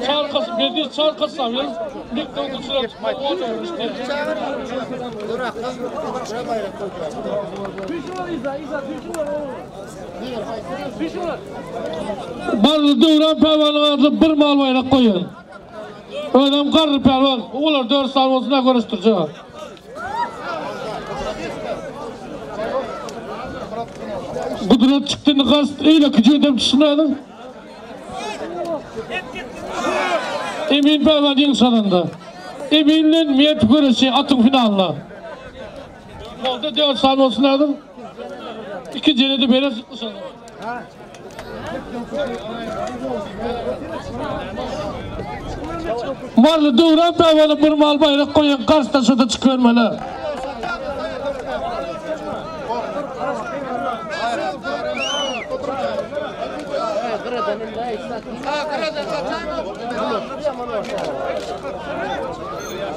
Çarkasy berdi, çarkasy salyň. Barly Döwran pälwanyň adyna bir mal baýrak goýan. Özem garry pälwan. Olar 4 sany bolsun da görüşdirjek. Gudrat çykdy nykast eýle küjedem düşünädim. Emin pälwan ýeňiş gazandy. Emin bilen Mert göreşi atyň finalynda. Boldy 4 sany bolsun lazym. İki jenedi bere çykdyşan. Marly Döwran pälwany bir mal baýrak goýan garşydaşa-da çykybermeli.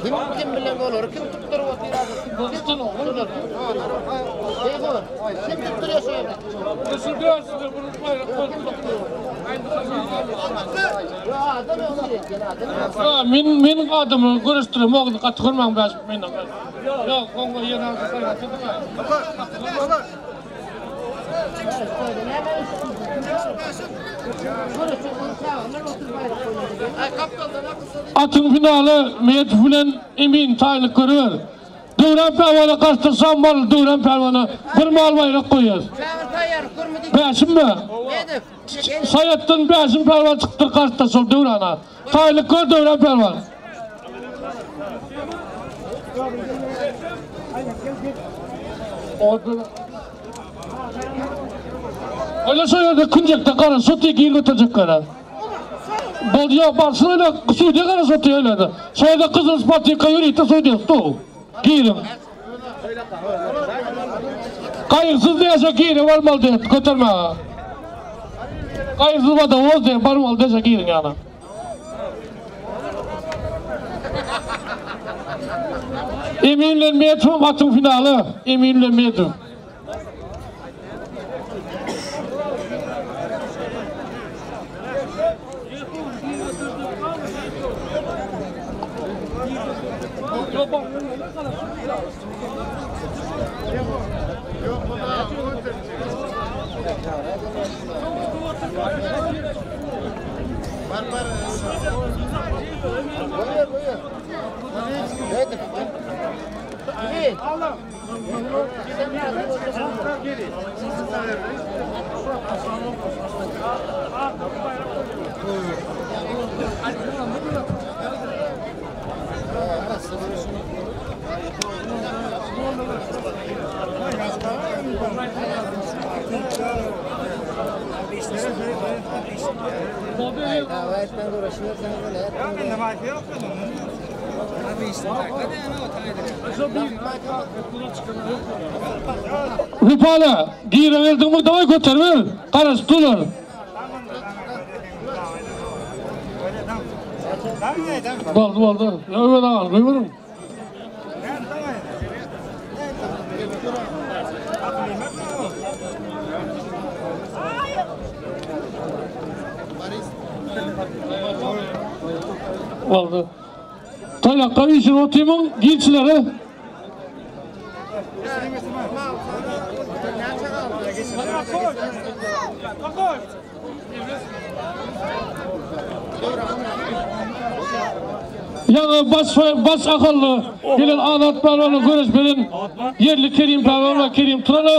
Kim kim bilen olary kim tutduryp otyr Kim tutduruyor şu ýerde? Men men adamı görüşdürem ogly gaty görmäň bäş men. Ýok, oňa ýene Atyň finaly Medow bilen Emin taýlyk görüber. Döwran pälwana garşydaşam mal Döwran pälwana bir mal baýrak goýýas. Bäşim mi? Saýatdan Bäşim pälwan çykdyr garşydaş ol Döwrana. Taýlyk gör Döwran pälwan. Öyle şo ýerde künjekde gara şoty gir göterjek gara. Bolýa barsyn öyle suwda gara şoty öyle. Şo ýerde gyzyl spatika ýörite suwda stu. Girin. Gaýgysyz diýse gire barmaly diýip göterme. Gaýgysyz bada oz diýip barmaly diýse girin ýana. Emin bilen Medow atyň finaly. Emin bilen Medow. Rupala, gire verdin mi davay göter ver. Garaş dular. Boldy boldy. Ya öyle al, goýberin. Boldy. Taýlakka işin otymyň giçleri. Ýaňy baş baş akylly gelen Azat pälwany göreş beren ýerli Kerim pälwan we Kerim Turana.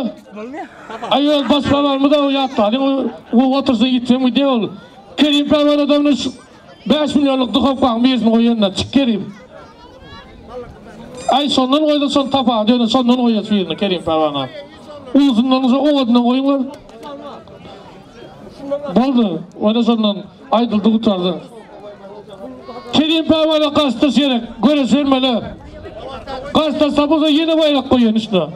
Aýol baş pälwanymyz da ýatladyň o otursa gitsem gidýär ol. Kerim pälwan adamyny 5 milyonlyk duhowkaň birisini goýanda çyk Kerim. Aý şondan goýda şony tapar ýöne şondan goýýas birini Kerim pälwana. Ulusyndan şo owadyndan goýuňlar. Boldy. Oýna şondan aýdyldy gutardy. Kerim pälwana garşydaş gerek. Göreş bermeli. Garşydaş tapylsa ýene baýrak goýýan üstüne.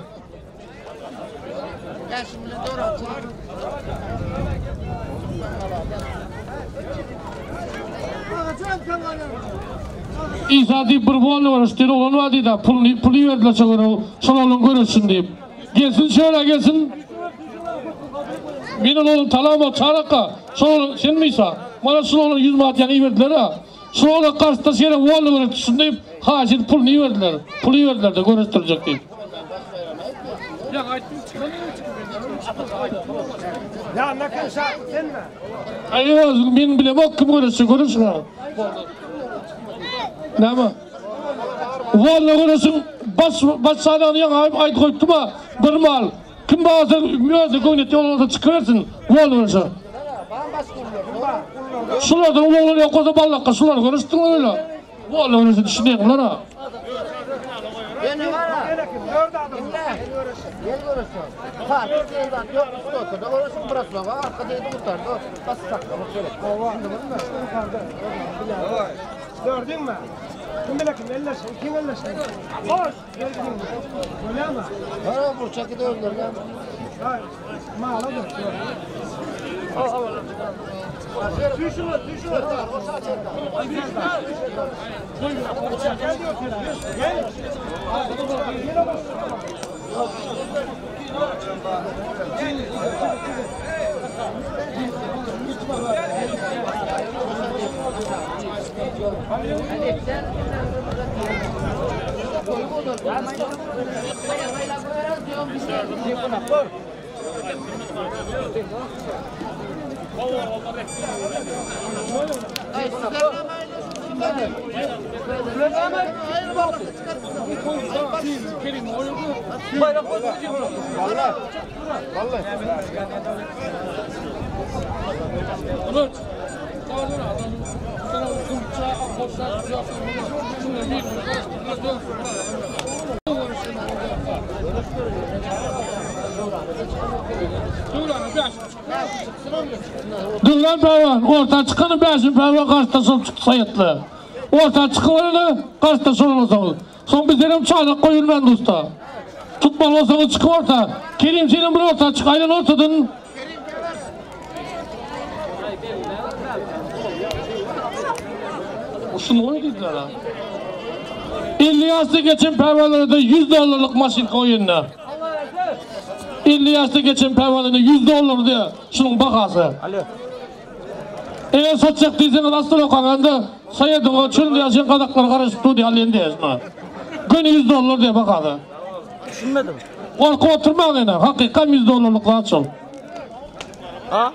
Isa diýip bir bolny görüş diýen oglan bar diýdi. Puluny puly berdiler şo göre şol oglan görüşsin diýip. Gelsin şöyle gelsin. Men ol oglan talama çaraka. Şol oglan senmi Isa? Mana şol oglan 100 manat ýaňy berdiler ha. Şol oglan garşydaş ýere wolny görüşsin diýip, haýyş edip puluny berdiler. Puly berdiler de görüşdirjek diýip. Ya ne kim şart sen mi? Aý özüň men bilemok kim görüşse görüş ha. Näme? Walla görüşüň baş baş sanany ýaňy aýyp aýdyp goýupdym ha. Bir mal. Kim barsa özü göwnetdi bolsa çykybersin. Walla görüşe. Şulardan oglan ýok bolsa ballakka şular görüşdüň öyle. Walla görüşe düşünýäňler ha. Ýene bar. Dinle. Gel görüşün. Fark diýen zat ýok. Stokada görüşün braslaga arka diýdi gutardy. Bas saklamak gerek. Gördün mü? Kim bile kim elleşin, kim elleşin? Boş. Öyle mi? Ha bu çakıda öldürler. Hayır. Mala dur. Döwran pälwan orta çykany Bäşim pälwan garşydaş bolup çykdy Saýatly. Orta çykyp garşydaş bolmasaňyz. Soň bizlerem çanak goýulman dosta. Tutmaly bolsaňyz çykyp orta. Kerim senem bir orta çyk aýlan ortadan. Şunu goý diýdiler ha. 50 ýaşda geçen pälwanlara da 100 dollarlyk maşyn goýunda. 50 ýaşda geçen pälwanlara 100 dollar diýe şunuň bahasy. Alo. Eger satjak diýseňiz asla okaganda saýadyň o çün ýaşan gazaklar garaşyp dur diýe alýan diýesmi. Göni 100 dollar diýe bahasy. Düşünmedim. Gorkup oturmaň ene, hakykat 100 dollarlyk zat şol. Ha?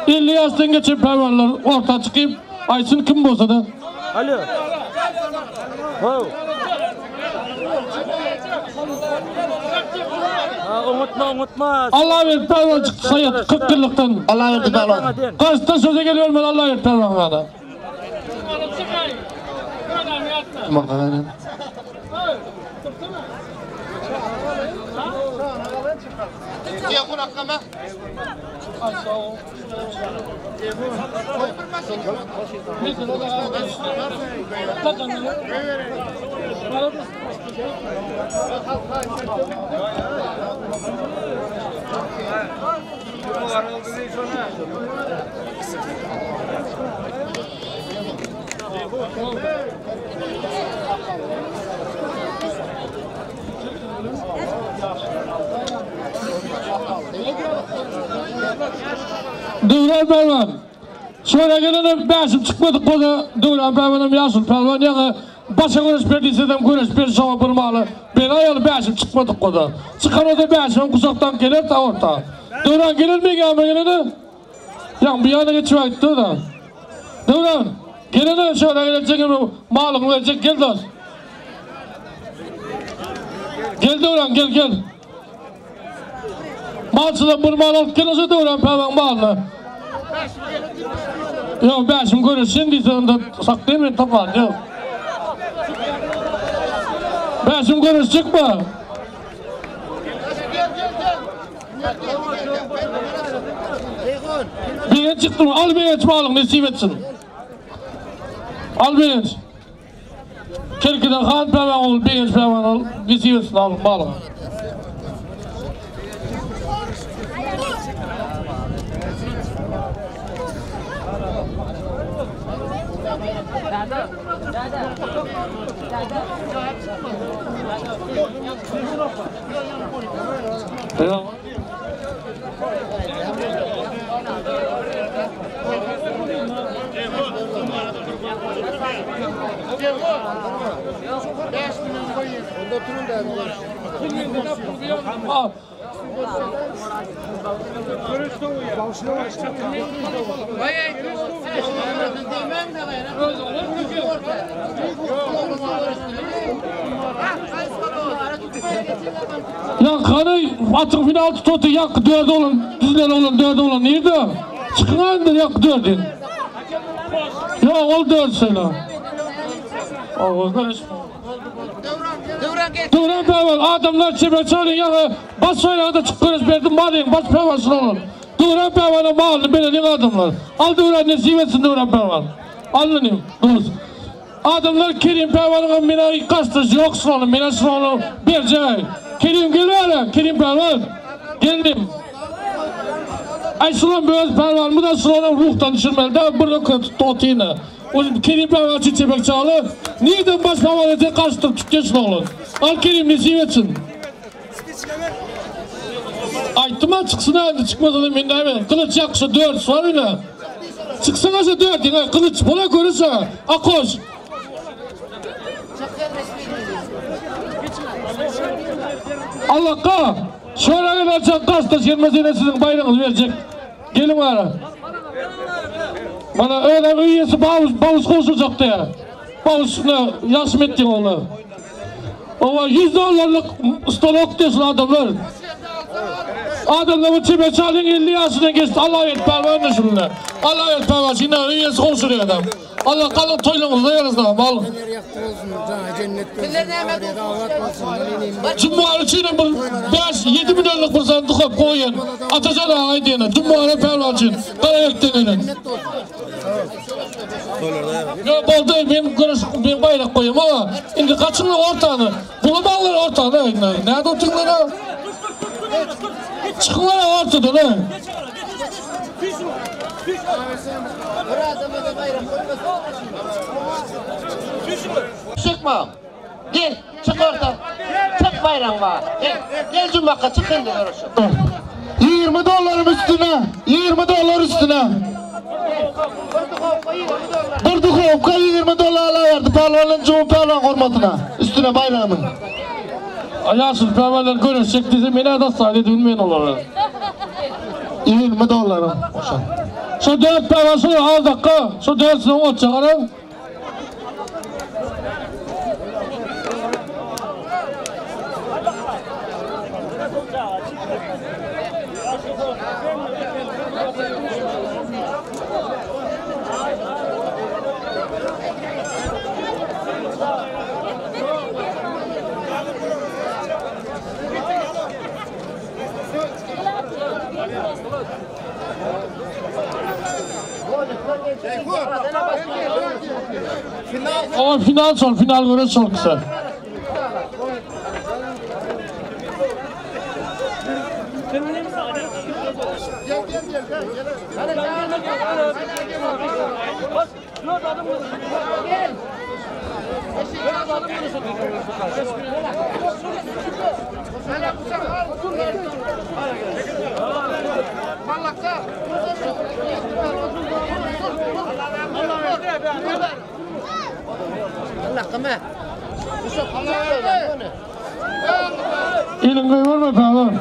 50 ýaşdan geçen pälwanlar orta çykyp aýtsyn kim bolsa da. Alo. Wow. Ha, unutma unutma. Allah verdi pälwan çykdy saýat 40 ýyllykdan. Allah verdi pälwan. Garşyda söze geliyor men Allah verdi pälwan bana. Diye kunaklama. Döwran pälwan. Şöyle gelene bäşim çykmadyk bolsa Döwran pälwanam ýaşul pälwan ýaňy başa görüş berdiyse dem görüş ber şoňa bir maly. Ben aýaly bäşim çykmadyk bolsa. Çykan olsa bäşim kuşakdan geler ta orta. Döwran geler mi ýa gelene? Ýa bir ýana geçip aýtdy da. Döwran gelene şöyle gelecek malyny verecek gel dost. Gel Döwran gel gel. Malçydan bir mal alyp gelese Döwran pälwan malyny. Yok Bäşim görüşsün diýse onda saklaýyn men tapan yok. Bäşim göreşjekmi? Begenç çykdymy? Al Begenç malyň nesip etsin. Al Begenç. Kerkiden Han pälwan ogly Begenç pälwan al nesip etsin al malyňy. Al. Ýaňky açyk final tututy ýaňky dördi bolan, düzlen bolan dördi bolan nirde? Çykyň indi ýaňky dördi. Ýok, ol dördi şeýle. Owa, görüş. Döwran pälwan adamlar çepe çalyň ýaňy baş baýraga-da çykyp görüş berdim malyň baş pälwan şul bolan. Döwran pälwana malyny bereliň adamlar. Al Döwran nesip etsin Döwran pälwan. Al inim dost. Adamlar Kerim pälwanyňam mena gaçdyş ýok şul mena şul berjek. Kerim gel bäri Kerim pälwan. Geldim. Aý şulam öz pälwanymyz da şulam ruhdan düşürmeli de bir öküz tutdy otyny. O Kerim pälwan üçin çepek çaly. Nirden baş pälwan etse gaçdyr tutýa şul oglan. Al Kerim nesip etsin. Aýtdym-a çyksyn indi çykmasa da men näme gylyç ýakşy dört var ine. Çyksyň aşa dört ine gylyç bola görüse akoş. Allah'a şöyle gelecek kaçta gelmez yine sizin bayrağınızı verecek. Gelin ara. Bana öyle üyesi bağış, bağış koşacak diye. Bağışını yaşım ettin onu. Ama 100 dolarlık stolok diyorsun adamlar. Adamlar bu çipe çalın 50 yaşından geçti. Allah et pervanı şunu. Allah et pervanı. Şimdi üyesi koşuyor adam. Allah kalın toyluğunuzda yarısına. Alın. Cumhuriyet için bu 5-7 milyonluk bir sandık koyun. Atacan ağa diyene. Cumhuriyet pervanı için. Kara ekten Yo boldy men görüş men bayrak koyayım ama indi kaçın ortanı. Bulamallar ortanı. Nerede oturuyorlar? Çıkınlar ortadan ha. Çıkma. Gel çık orta. Çık bayram var. Gel. Gel cumaka çık indi görüşün. 20 dolarım üstüne. 20 dolar üstüne. Bir duhovka 20 dolar alardı palvanın cumhur palvan hormatına. Üstüne bayrağının. Ayarsız pervalar görüşecek dizi meni da sahne bilmeyin onları. 20 dolarım. Şu dört pervası al dakika. Şu dört sonu o çıkarın. Ama final son, final göre çok güzel. Elin koyverme pehlivan.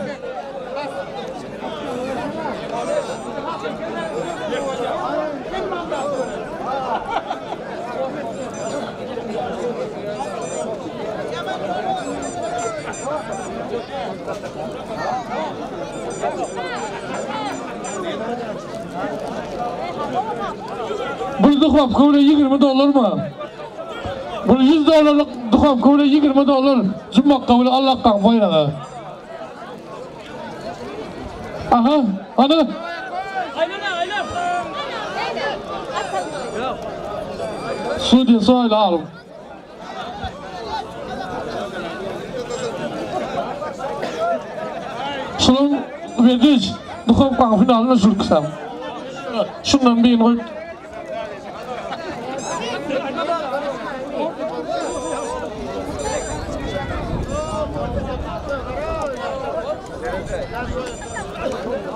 Bir duhop köwre 20 dolar mı? Bu 100 dolarlık Duhowka bilen 20 dollar Jumakka bilen Allahkaň baýragy. Aha, ana. Sudýa soýla alym. Şunuň Wediş duhowkaň finalyna şulksam. Şundan birini goýup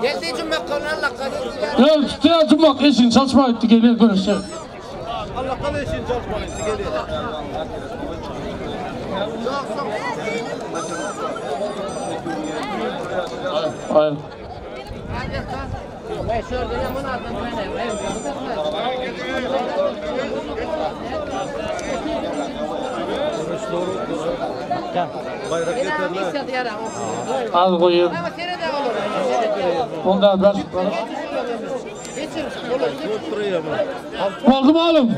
Geldi cümmek koluna Allah kadir. Ýok, tutýar Jumak eşigini çalyşmaga gitdi, gelýär görüşýär. Aý. Az goýun. Onda ben. Oldu mu oğlum?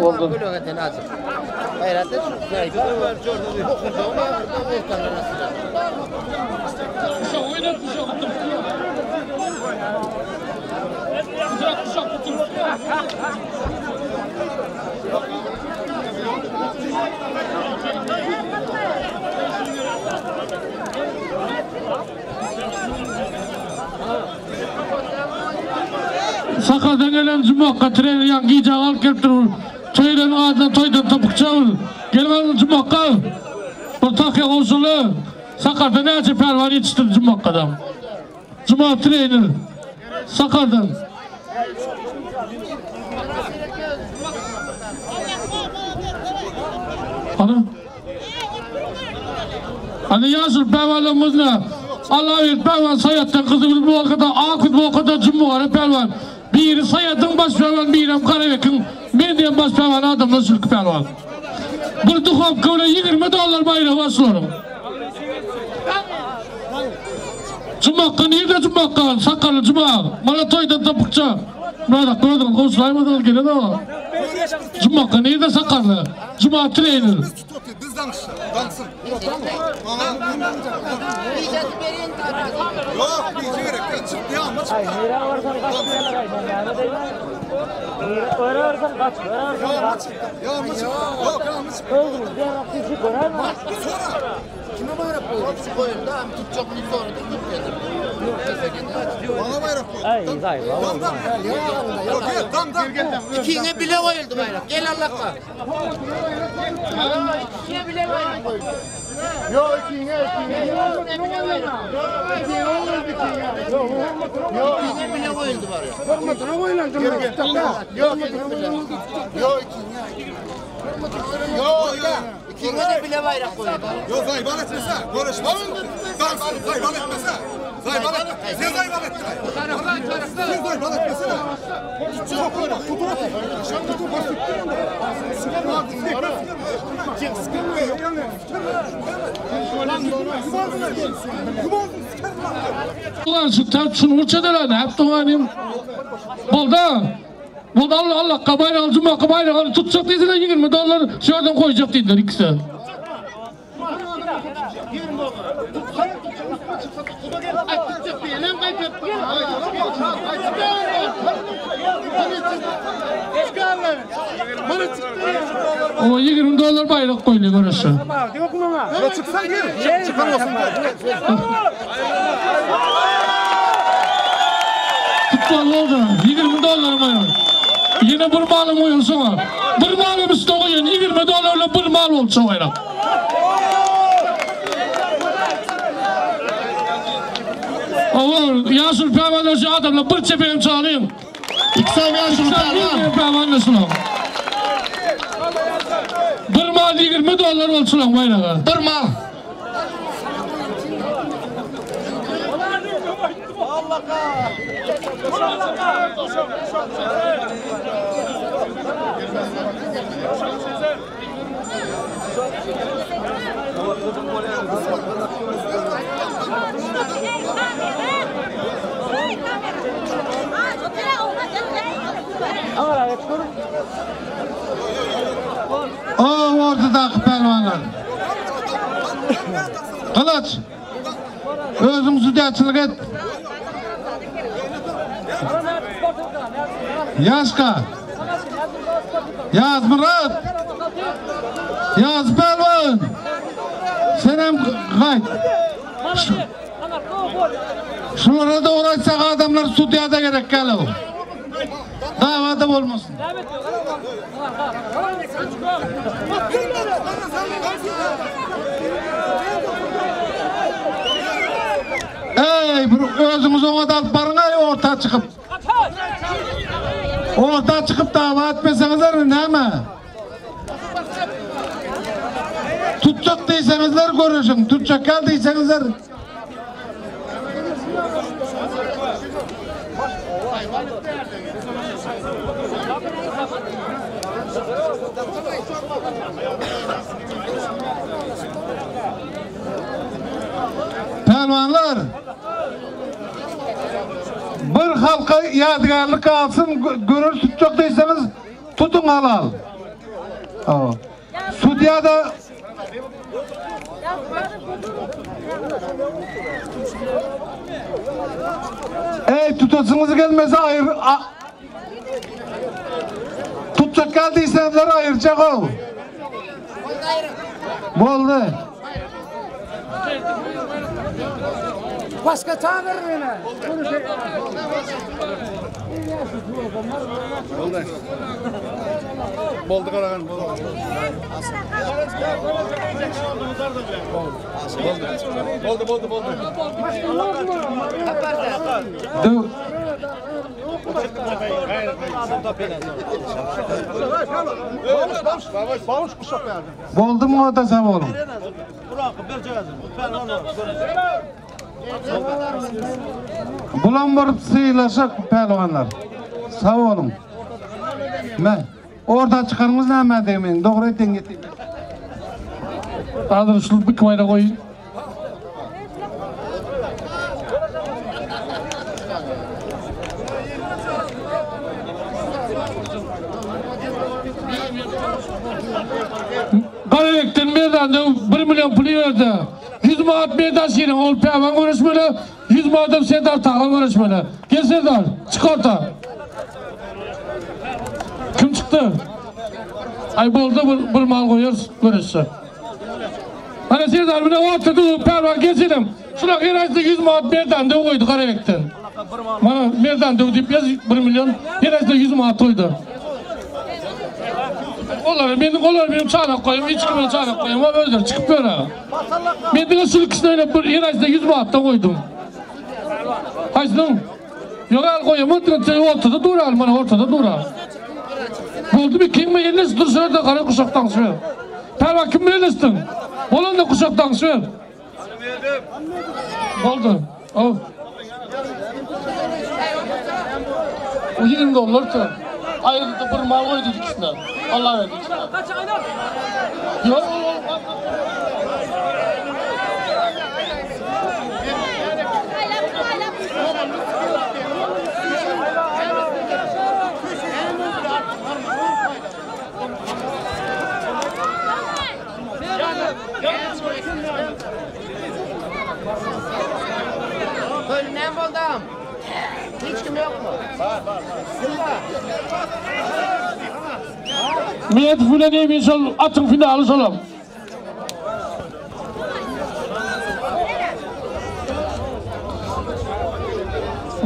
Oldu. Sakardan gelen Cumakka trener yan giyce alıp gelip durur. Toyların adına toydan topukça ol. Gel bakalım Cumakka. Bir takya olsulu. Sakarda ne açı pervan yetiştirdi Cumakka'dan. Cuma trener. Sakardan. Ana. Hani yazır pervanımız ne? Allah bir pervan sayattan kızı bir bu kadar akut bu kadar cumhur pervan. Biri sayatın baş pervan, biri hem Karabek'in men diyen baş pervan adamlar sülkü pervan. Bir duhov kıvra 20 dolar bayrağı var şularım. Cumakka nerede Cumakka? Sakarlı Cuma. Bana toydan tapıkça. Bana gördün komşulaymadınız gene de o. Cumakka nerede Sakarlı? Cuma trainer. Biz dansın. Dansın. Yok, bir gerek yok. Çıktı ya, ama çıktı. Ya, çıktı. Ya, ama çıktı. Yok, ya, ama çıktı. Sonra. Kime bayrak koydu? Koyun da tutacak bir sonra da tut getir. Bana bayrak koy. Dam dam. Yok, yok, dam dam. İkine bile koyuldu bayrak. Gel Allah'a. İkine bile bayrak koyuldu. Yok ikine ikine. İkine olmaz ikine. Yok. İkine bile koyuldu bayrak. Yok Yok ikine. Yok yok. İkine de bile bayrak koyuldu. Yok, zayban etmese. Görüşmez. Dansın, zayban etmese. Zayban etmese. Sen zayban ettin. Sen zayban etmesene. Çok tutur. Tutur, Ulan şu tartışın uçadılar ne yaptın hanım? Buldu. Buldu Allah Allah kabayla Cuma kabayla hani tutacak dediler 20 dolar şuradan koyacak dediler ikisi. O 20 dolar bayrak koyuyor orası. Ya çıksan gel. Çıkan olsun gel. Tutmalı oldu. 20 dolar mı? Yine bir malım oyulsun. Bir malım üstüne koyun. 20 dolarla bir mal olsun bayrak. Oğlum Yasir Pervan'la şu adamla bir çepeğim çalayım. İkisam yaşlı Sen pervan. bir Pervan'la şunu. Bir mal 20 dolar olsun bayrağı. Bir mal. Gylyç. Özüň sudýaçylyk et. Ýaşka. Ýazmyrat. Ýaz pälwan. Senem gaýt. Şulara dogry aýtsak adamlar sudýada gerek gälow. Dawada bolmasyn. Eý, bir özüňiz oňa da alyp baryň-aý orta çykyp. Orta çykyp dawa etmeseňizler näme? Tutjak diýseňizler göreşiň, tutjak ýaly diýseňizler. Pälwanlar! Bir halka ýadygärlik galsyn, göreş tutjak diýseňiz, Tutuň halal. Sudýa da Ey tutasyňyz gelmese aýyr Tutjak gel diýseňizler aýyrjak ol. Boldy. Başga çagyr meni. Boldy. Boldy garagan boldy. Boldy boldy boldy. Döw. Boldumy o-da sag boluň. Bulam bir sylaşyk pälwanlar. Sag boluň. Me, orta çykarmyz näme diýmeýin, dogry aýtýan getirdim. Hazır şul bir kımayla koyun. Garabekden Merdan 1 milyon puly berdi. 100 manat Merdan şirin ol päwan görüşmeli, 100 manat Serdar Tagan görüşmeli. Gel Serdar, çyk orta. Kim çykdy? Ay boldy bir, bir mal goýarys görüşse. Ana Serdar bile ortada päwan gelsenem. Şuna her aýda 100 manat Merdan döw goýdy Garabekden. Mana Merdan döw diýip ýaz 1 milyon her aýda 100 manat goýdy. Olar meni olar benim çanak goýum, hiç kime çanak goýum, özleri çykyp ýöre. Men diňe şu ikisini oýnap bir her aýda 100 manatdan goýdum. Haýsynyň? Ýok al goýum, diňe ortada dur al, mana ortada dur al. Boldy bir kim elleş dur şurada gara kuşakdan şwer. Pälwan kim elleşdiň? Bolan da kuşakdan şwer. Boldy. Al. O 20 dollar tı. Ayrıldı bir mal koydu ikisine. Allah verdi ikisine. Yok. Bölünen boldam. Hiç kim yok mu? Var var. Kim var? Mehmet bilen Emin şol atyň finaly şolam.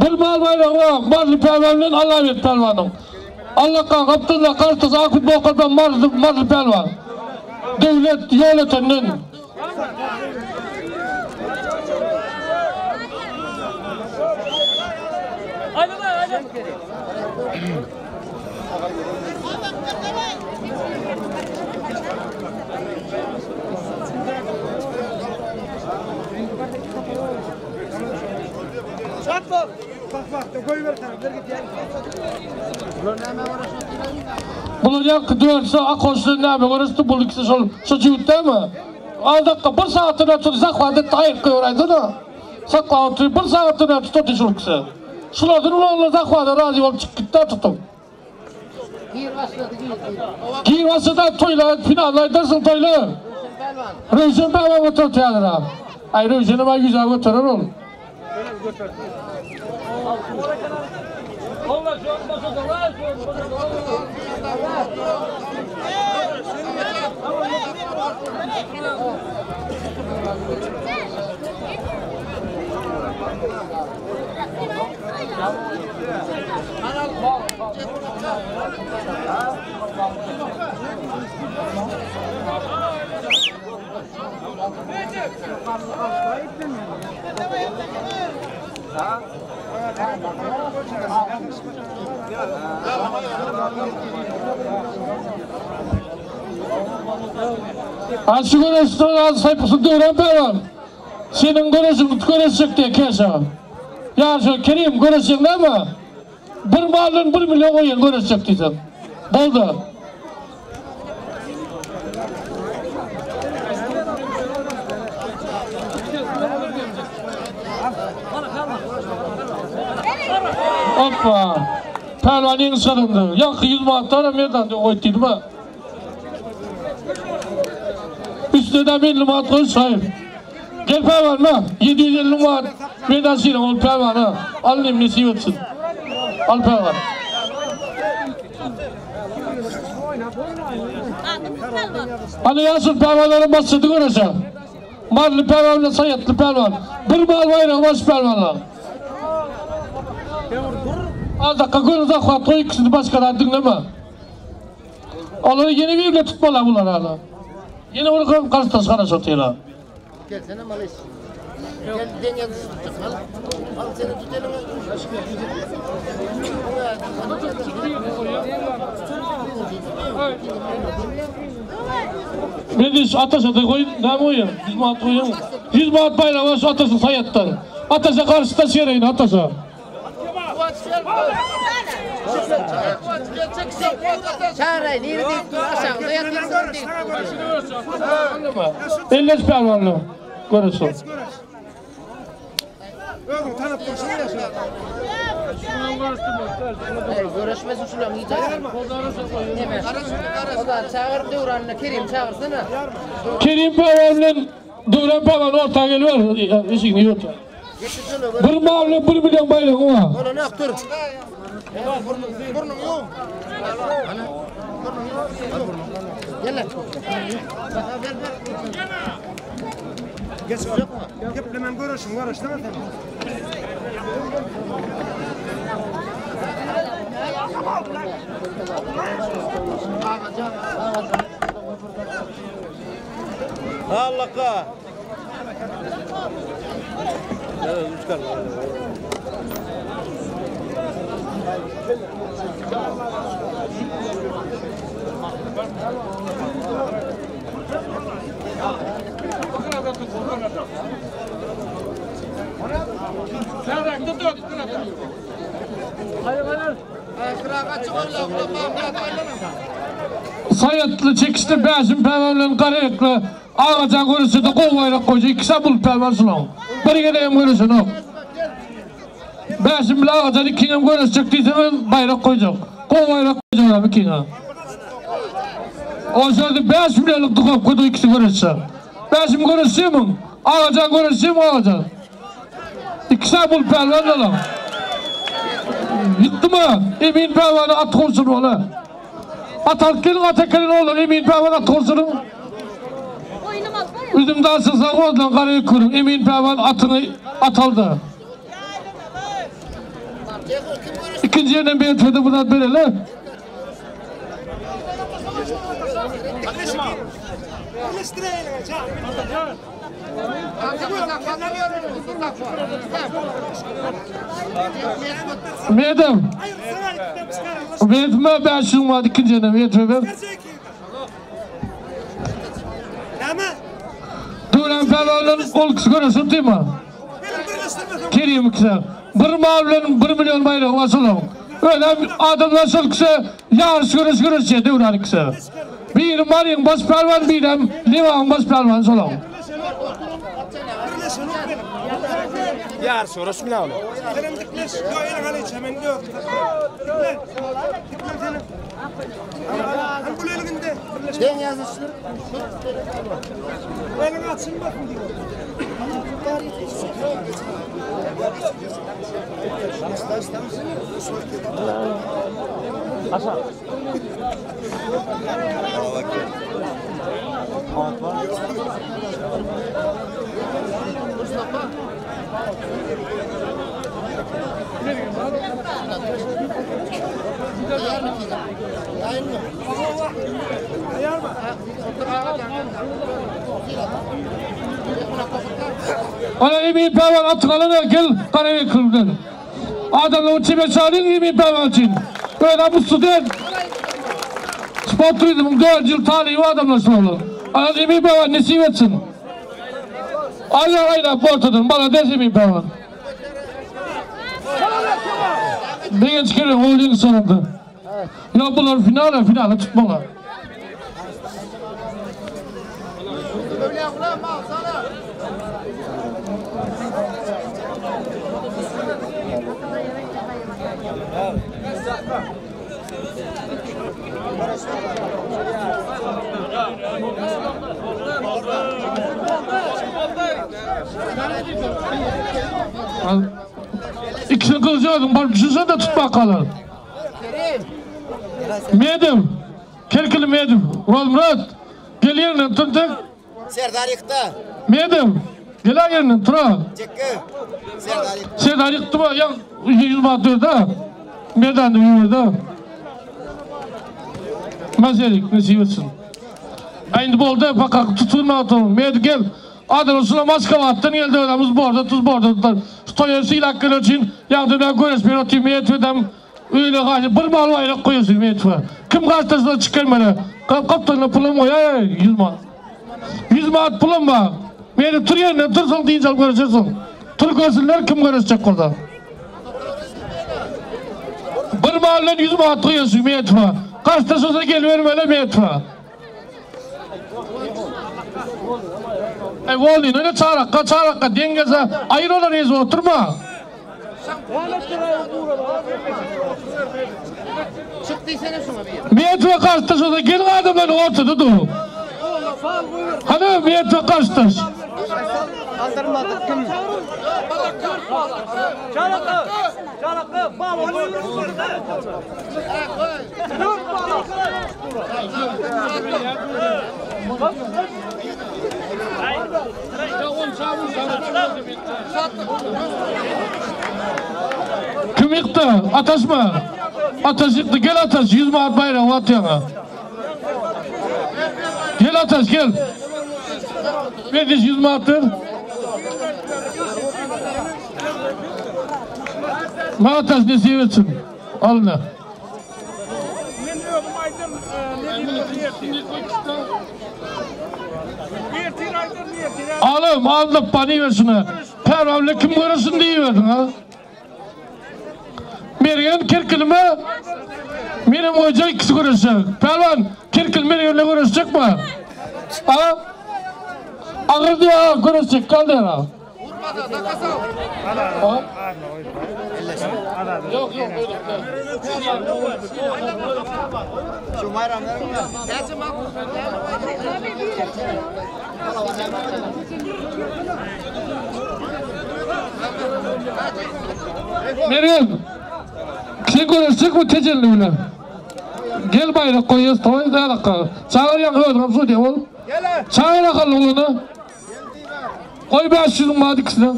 Bir mal bayragy bar, Marly pälwan bilen Allaberdi pälwanyň. Allaka gapdalda gartys ak futbolkada Marly Marly pälwan. Döwlet Ýolötenden. Bular ýaňky dörtüsi akoşly näme görüşdi, bul ikisi şol şu jübütdemi? Aldakka bir sagatdan ötürü zahwat etdi aýyp goýberäýdi-de. Saklap oturyp bir sagatdan ötürü tutdy şul ikisi. Şulardan ulanlar zahwada razy bolup çykyp gitdi tutup. Gir başladı gir. Gir başlady toýla finalda aýdarsyň toýla. Röwşen pälwan oturtýarlar. Aý Röwşenem aý ýüze göterer ol. Ha şu göreşden az saýpysy döwran pälwan. Seniň göreşiň göreşjek diýe keşa. Ýa şu Kerim göreşjek näme? Bir maldan 1 milyon goýan göreşjek diýseň. Boldy. Hoppa. Pälwan ýeňiş gazandy. Ýaňky 100 manatdan hem merdan goýdy diýdim ha. Üstüne de 50 manat goý saýyp. Gel pälwan ma. 750 manat merdan şirin ol pälwana. Al nem nesip etsin. Al pälwan. Hani ýaşyl pälwanlaryň başydy göreşe. Marly pälwan bilen Saýatly pälwan. Bir mal baýragy baş pälwanlar. Az dakika göni zahwat goý ikisini başgadan diňleme. Olary ýene bir bile tutmaly bular hala. Ýene bir garşydaş garaş otyra. Gelsene Malis. Gel denge tutacak. Al. Al seni tut elini. Men de şu ataşa da koy, ne koyayım? 100 manat koyayım. 100 manat bayrağı var şu ataşa sayattan. Ataşa karşıda şereyin ataşa. Çağırayın, yeri deyip dur, aşağıda yatıyorsun deyip dur. Elleş pervanlı. Görürsün. Özüň tanıp durşun ya şu. Hayır, görüşmesin şulan yiyeceksin. Neme? O da çağır Döwran'la Kerim çağırsana. Kerim pervanla Döwran pervan ortaya geliyor. İşini yok. Bir mallı 1 milyon bayrağı var. Ola ne dur. Burnun yok. Ana. Burnun yok. Gel lan. Ver ver. Geç Geplemen görüşün görüş değil mi sen? Allah'a. Sayatlı çekişti Bäşim pervanla Karayaklı Ağacan görüşü de kol bayrak koycu ikisi bul pervan sulan. Bir gene görüşü no. Bäşim bile Ağacan ikinem görüşecek diysen bayrak koyacak. Kol bayrak koyacak abi ikine. O sırada 5 milyonluk tıkap koydu ikisi görüşse. Bäşim görüşse mi? Ağacan görüşse mi Ağacan? İkisi bul pervan lan. Yıktı mı? Emin pervanı at koysun ola. At alıp gelin at gelin oğlum Emin pervan at koysun. Üzüm dansın oradan karayı kurun. Emin pervan atını at aldı. İkinci yerden bir tüyde buradan böyle. Birleştirelim çağır. Madem, Hayır sana gitmem çıkar. Medme ben şunu var ikinci yerden bir tüyde. Näme? Duran pervanların kol kısı görürsün değil mi? Benim birleştirmedim. Kerim kısa. Bir mavlun 1 milyon bayrağı var solun. Öyle adamlar sol kısa yarış görüş görüş şey duran kısa. Bir marın baş pervan bir dem livan baş pervan solun. Birleşin ok benim. Yar soruş mu oğlum? Senin dikleş. Yo elin alayım hemen diyor. Dikle. Dikle senin. Hem bu elinde. Birleşme. Deň ýazyşdyr. Eliň açylmasyn diýip. Ana Emin Pälwan atygalana gel Garabek klubdan. Adamlaryň çeme çalyň Emin Pälwan üçin. Özem bu student. Sport turizmiň 4 ýyl talyby adamlar şolar. Ana Emin Pälwan nesip etsin. Aýla aýlap ortadan malades Emin Pälwan. Begenç kere holding sonunda. Ya bular finale finale tutmalar. Al. İkisini kılıcı bak düşünsene de tutmak kalır. Medim. Kerkili Medim. Murat. Gel yerine tut Serdar yıktı. Medim. Gel yerine tura. Çekki. Serdar yıktı. Serdar yıktı mı? Ya 100 manat da. Merdan da yürüdü. Mazerik nasip etsin. Endi boldy fakat tutulmadı. Med gel. Adını şuna maska attın geldi adamız borda tuz borda. Stoyası ilakları için yardım ben görüş bir atayım med öyle karşı bir mal bayrak koyuyorsun med Kim karşısına çıkarmadı? Kap kaptanla pulum koy ay 100 manat. 100 manat pulum var. Beni tur yerine tursun deyince görüşürsün. Tur görsünler kim görüşecek orada. Bir mahallen 100 manat koyuyorsun med Karşısına gel vermeli med Ey volin öyle çarakka çarakka dengeze ayır olar ez oturma. Çıktıysa ne şuna bir. Miyet ve karşıtaş gelin adamların ortada dur. Hani miyet ve karşıtaş. Aldırmadık kim? Çarakı. Çarakı. Bal. Kim yıktı? Ataş mı? Ataş yıktı. Gel Ataş. 100 manat bayrağı at yana. Gel Ataş gel. Ver de 100 manattır. Bana Ataş nesip etsin. Alın. Men özüm aýdym, ne diýip Ertin aýdym, ertin. Alım aldım bana ver şunu. Pervavle kim görürsün diye verdin ha. Mergen kerkilme benim hoca ikisi görüşecek. Pervan kerkil Mergen'le görüşecek mi? Ha? Ağır diye görüşecek kaldı ya. Ha? Yok yok öyle. Şu bayramlar mı? Meryem, sen görüşecek mi tecelli bile? Gel bayrak koyuyoruz, tamam da dakika. Çağır yan öldürüm su diye oğlum. Çağır akıllı oğlunu. Koy 500 manat ikisine.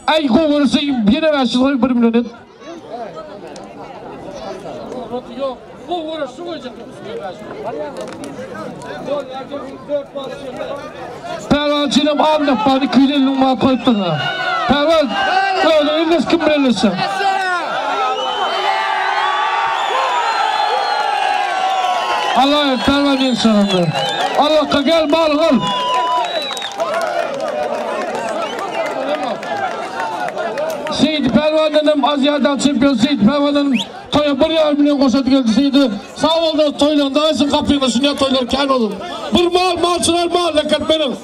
Ay koy görürse yine 500 koy 1 milyon et. Yok, bu görürse koyacak. Pervan çinem aldı, bana 250 manat koyup da. Pervan, öyle öyle kim bilirse. Allah pervan insanımdır. Allah gel mal al. Seyit Pervane'nin Asya'dan şampiyon Seyit Pervane'nin toya 1,5 milyon koşat geldi Seyit'i. Sağ ol da toyla daha iyisi kapıyla şuna toylar kâr olur. Bir mal malçılar mal leket benim.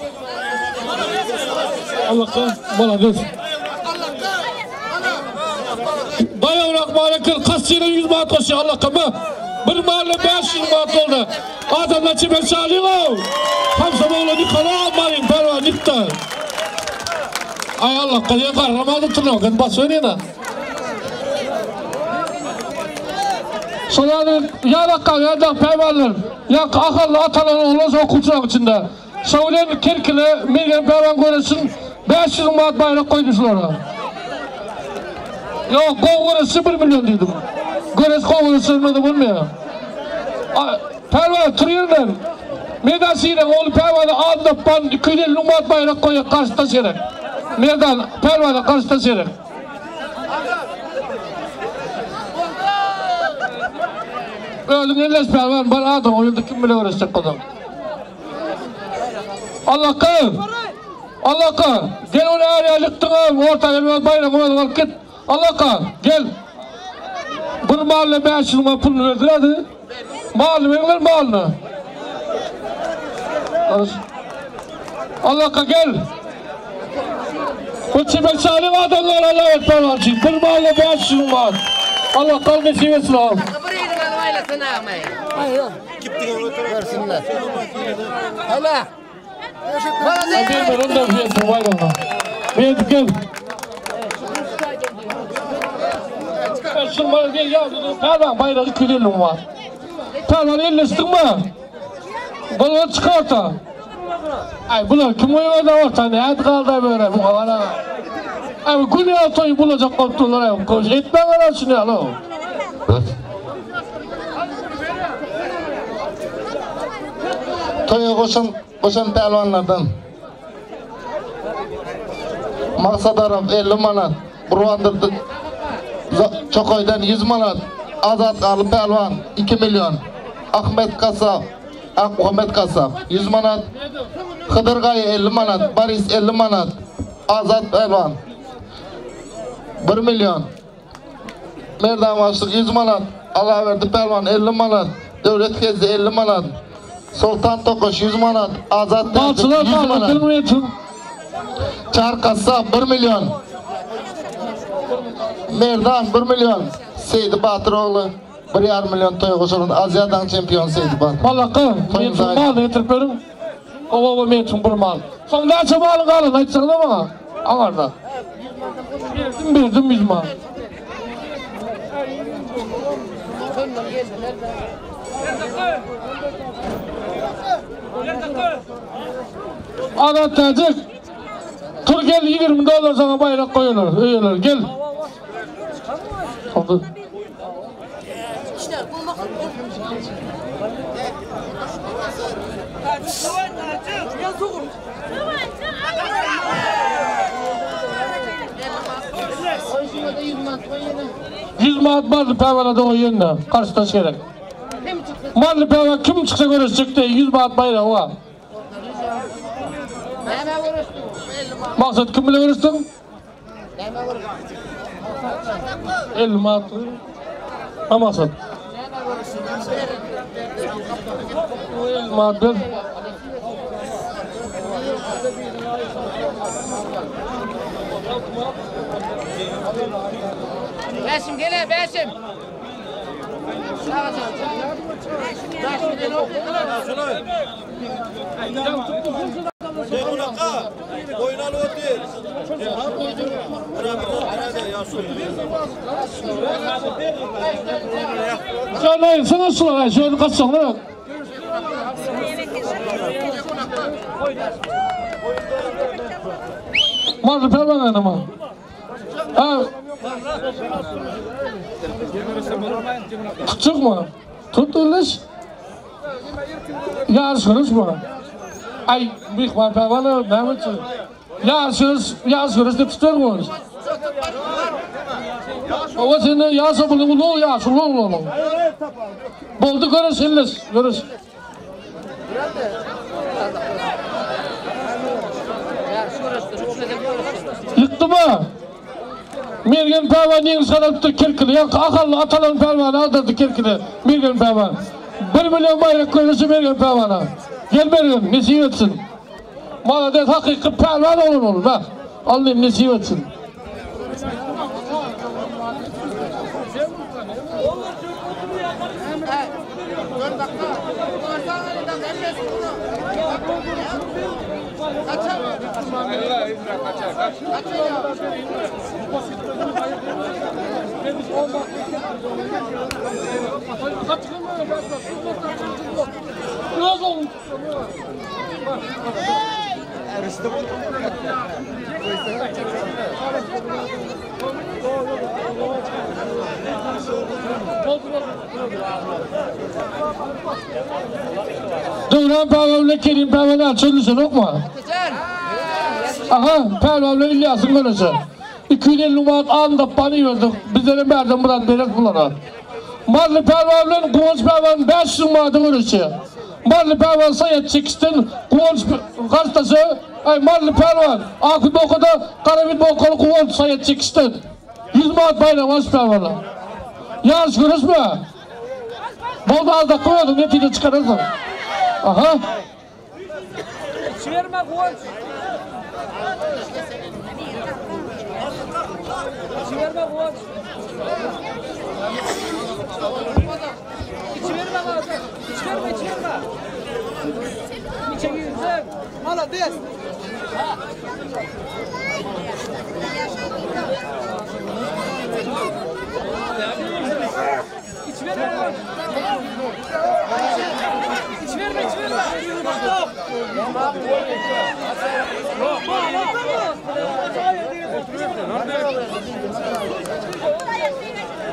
Allah'a bana dur. Dayavrak malakır kaç yere 100 manat koşuyor Allah kapı. Bir mahalle 500 manat boldy. Adamlar çemek çalyň-ow. Hamsa oglan ýykala maryň pälwan ýykdy. Aý Allah, gaýa garramady turnok, indi bas berýän-ä. Şol ýaly ýalak galýan pälwanlar, ýaňky ahally atalan oglan şo okuwçylaryň içinde. Şo bilen Kerkile Mergen pälwan göreşsin 500 müň manat baýrak goýdum şulara. Ýok, gowy göreşse 1 million diýdim. Göreş gowy göreşse bolmaýar. Pälwan tur ýerinden. Merdan Şiriň ogly pälwana Annapban 250 müň manat baýrak goýýar garşydaş gerek. Merdan pälwana garşydaş gerek. Özüň elleş pälwan bar adam o ýerde kim bile göreşjek bolsaň. Allaka! Allaka! Gel ony ärýä ýykdyň-a, orta gelmez baýragyňy özüň alyp git. Allaka, gel! Bir malyna 500 müň puluny berdiler hadi. Malyny beriňler malyny. Allaka gel! Bu çemek çalyň adamlar Allah etmez üçin. Bir malyna 500 müň manat. Allah kal nesip etsin oğlum. Bir elini alyp aýlasana agmaý. Görsünler. Hele. Ben onu da bir bayramına. Bir gel. Şunları bir ya, Pälwan bayrağı 250 var. Pälwan elleştin mi? Bunları çıkarta. Ay bunlar kim oynadı orta ne hadi kaldı böyle bu havana. Ay gün ya toyu bulacak koptular ay. Koş etme var şunu alo. Toýa goşan goşan pälwanlardan. Maksat Arap 50 manat, Gurbandyr Çokoýdan 100 manat, Azat Garly pälwan 2 milyon, Ahmet Kasap, Ak Muhammed Kasap 100 manat, Hydyr Gaýy 50 manat, Boris 50 manat, Azat pälwan 1 milyon. Merdan Başlyk 100 manat, Allaberdi pälwan 50 manat, Döwlet Gezdi 50 manat, Sultan Tokaş 100 manat, Azat Täjik Balçılar 100 manat. manat. Çarkassa 1 milyon. Merdan 1 milyon. Seydi Batyroğlu 1,5 milyon toý goşulan Aziýadan çempion Seydi Batyr. Malaka, men mal getirip berin. Owa men üçin bir mal. Soň näçe malyň galan aýtsaňda maňa. Aňarda. Berdim berdim 100 mal. Azat Täjik. Tur gel 20 dolar sana bayrak koyuyorlar. Öýerler gel. Oldu. Koyşuna da 100 manat koy yine. 100 manat mally pälwana dogy ýerine garşydaş gerek. Mally pälwan kim çyksa göreşjek de 100 manat bayragy bar. Näme görüşdün? 50 manat. Maksat kim bile göreşdiň? Näme görüşdün? 50 manat. Ha maksat. 50 manat ber. Beşim gele beşim. Şöyle sana şuna şöyle kaçsana. Mally pälwan ama. Ha. Tutacak mı? Tut illeş. Yarışırız mı? Ay, mihman pälwana näme üçin? Yarışırız, yarışırız diýip tutar mı? O seni yasa bunu ulu ya, ulu ulu. Boldu görüş illeş, görüş. Ýykdy mı? Mergen pälwan ýeňiş gazanypdyr Kerkili. Ýaňky akally atalan pälwany aldyrdy Kerkili. Mergen pälwan. 1 milyon bayrak koyuluşu Mergen pälwana. Gel Mergen, nesip etsin. Malades hakyky pälwan olur olur bak. Allah'ım nesip etsin. Döwran pälwan bilen Kerim pälwan ýaly çözülişenokmy? Aha, pälwan bilen Ilýasyň göreşi. 250 manat alyn-da bany berdik. Bizlerem bärden bir zat bereris bulara. Marly pälwan bilen Guwanç pälwan 500 manada göreşýär. Marly pälwan Saýat çekişden Guwanç garşydaşy, aý Marly pälwan Aky bokada Garabit bokaly Guwanç Saýat çekişden 100 manat baýrak bar şu pälwana. Ýaryş göreşme. Boldy az dakika özüň netije çykararsyň. Aha. Çiverme Guwanç. Çiverme Guwanç. İçiverme Guwanç. İçiverme, içiverme. İçe girsin. Malades. İçiverme Guwanç. İçiverme, içiverme.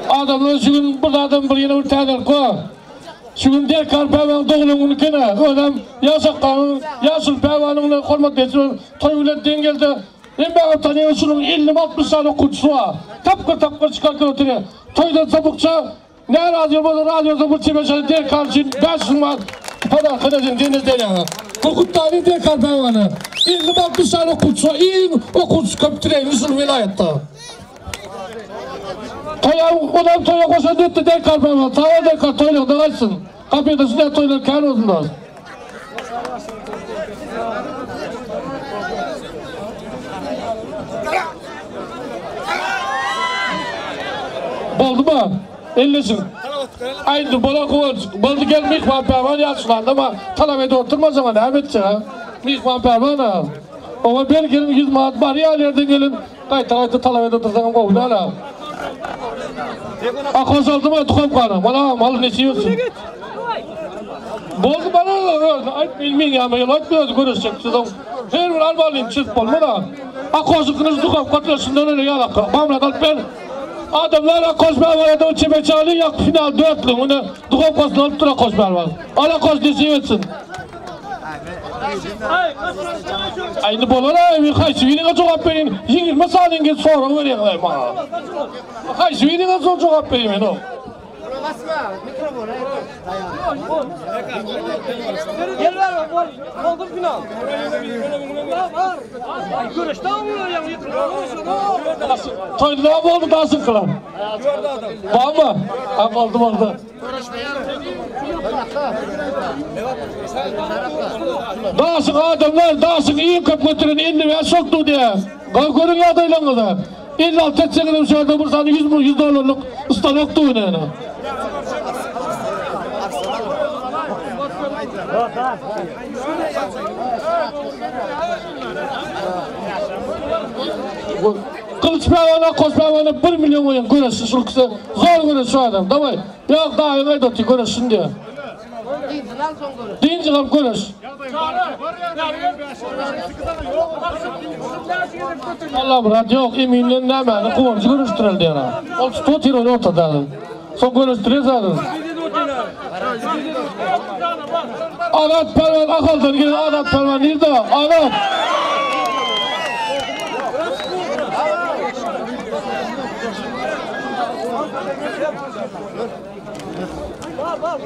Adamlar şu gün bir adam bir ýene bir täzelik bar. Şu gün Derkar pälwanyň doglan güni kene. Özem ýaşakganyň, ýaşuly pälwanyň bilen hormat geçiren toý bilen deň geldi. Men bägip tanýan şunuň 50-60 sany okuwçysy bar. Tapgyr-tapgyr çykaryp otyr. Toýdan sopukça ne razı bolsa razı bolsa bu çemeşe Derkar üçin 500 manat podarka edin deniz derýana. Gurkutdany Derkar pälwany. 50-60 sany okuwçysy bar. Iň okuwçysy köp treýni şul welaýatda. Toýa, odam toýa goşan etdi Derkar pälwan. Sag ol Derkar toýlarda gaýtsyn. Kapyda şunday toýlar kän bolsun dost. Boldy mı? Elleşin. Aýdy bola Guwanç. Boldy gel myhman pälwan ýaşulandy ama talap edip oturmasaň näme etjek ha? Myhman pälwan ha. Oňa ber gelin 100 manat bar ýa ýerden gelin gaýta gaýta talap edip otursaň gowy däl ha. A goşaldy mı tuham Bana mal nesip etsin. Boldy bana özü aýt bilmeýin ýa men aýt özü görüşjek siziň. Her bir almalyň çyz bolma da. A koşukynyz duham katlaşından öyle ýalaka. Mamla alyp ber. Adamlar a koş bermeli çemeçali yak final dörtlü. Onu duham koşun alıp dura koş bermeli. Ala koş nesip etsin. Aynı bolar ay bir haýsy birine jogap berin. 20 saniye sonra verýän maňa. Haýsy birine soň jogap bereyim men o. Basma, mikrofonu. Gel ver, gol. Oldu final. Var. Ay görüşte oluyor ya. Toy ne oldu daha sıkılan? Var mı? Ha oldu oldu. Dağsın adamlar, dağsın iyi köp götürün, indi ve soktu diye. Görün adaylarınızı. 56 etseniz şu anda Bursa'nın 100 100 dolarlık ıstanoktu yani. Kılıç pehlivan'a, koş pehlivan'a 1 milyon koyun göresin şul kısa. Zor göresin şu adam. Davay. Yok daha iyi gayet göresin diye. Deyince lan göreş. Allah murat yok eminle nämäni Guwanjy görüşdireli diýär. Ol tutu otyr ortada. Soň görüşdirer zaten. Adat Pervan Akal'dan gelen Adat Pervan nerede? Adat.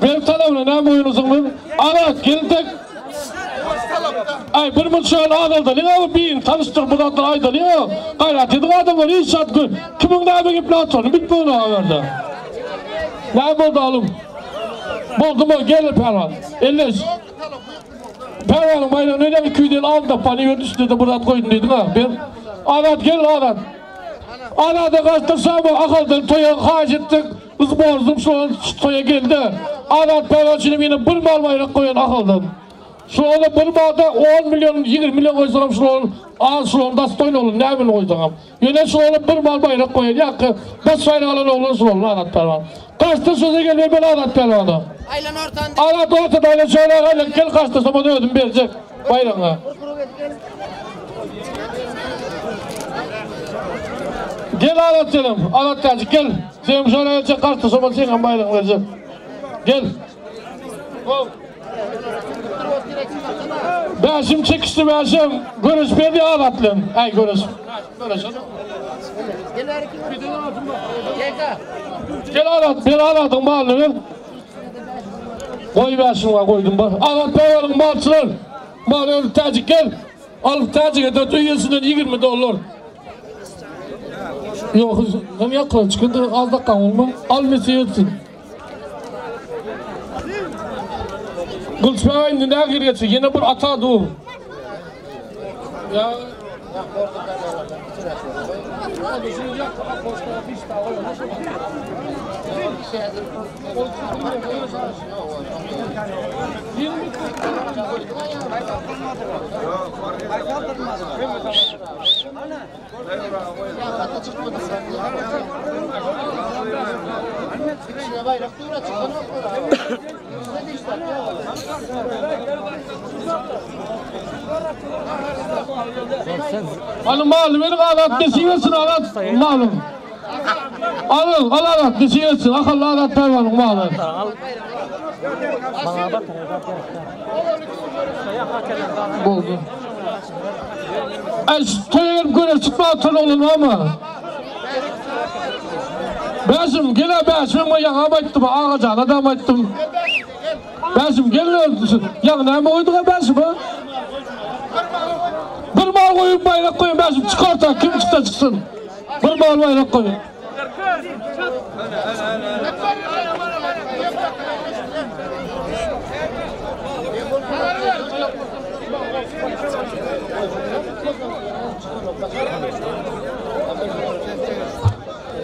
Benim talabına ne boyunuzun bu? Adat gelin tek. Ay bir mutşan adalda ne abi bin tanıştır bu adlar ayda ne o? Gayret edin adamlar inşaat gör. Kimin ne abi gibi platformu bitmiyor o haberde. Ne oldu oğlum? Boldu mu? Gelir Pervan. Elleş. Pervan'ın bayrağını öyle bir köyden aldı da pani verdi üstüne de buradan koydun dedim ha. Bir. Adat gel Adat. Adat'a kaçtırsam akaldan toya hac ettik. Biz bozdum şu toya geldi. Adat Pervan şimdi yine bir mal bayrak koyan akaldan. Şulada bir bada 10 milyon, 20 milyon koysaram şulan al şulan dastoyn olun, ne bileyim koysam. Yine şulan bir mal bayrak koyar. Yakı bas bayrak alan oğlan şulan Arat Pehlivan. Kaçtı söze geliyor ben Arat Pehlivan'a. Aylan ortan. Arat ortada aylan şöyle aylan gel kaçtı sonra ödüm verecek bayrağına. Gel Arat canım, Arat Tacik gel. Sen şöyle gelecek kaçtı sonra sen bayrağını verecek. Gel. Bäşim çekişti bäşim. Görüş berdi Aratlan. Ay görüş. Görüş. Gel Arat, bir Arat'ın malını ver. Koy bäşim var koydum bak. Arat Pehlivan'ın malçılar. Mal öyle Tacik gel. Alıp Tacik'e de üyesinden 20 dolar. Yok, sen yakla çıkındı az dakika olma. Al mesiyetsin. Gülçme indi ne girgesi yine bir ata dur. Ya Hani malum benim alat desiyorsun alat malum. Alın al alat desiyorsun akıllı alat pervanın malum. Boldu. Ay toya gelip göre çıkma atan olun ama. Beşim gele beşim ben yana baktım ağacana da baktım. Beşim gel yana ne koyduk beşim ha? Bir mal koyun bayrak koyun beşim çıkarsa kim çıksa çıksın. Bir mal bayrak koyun.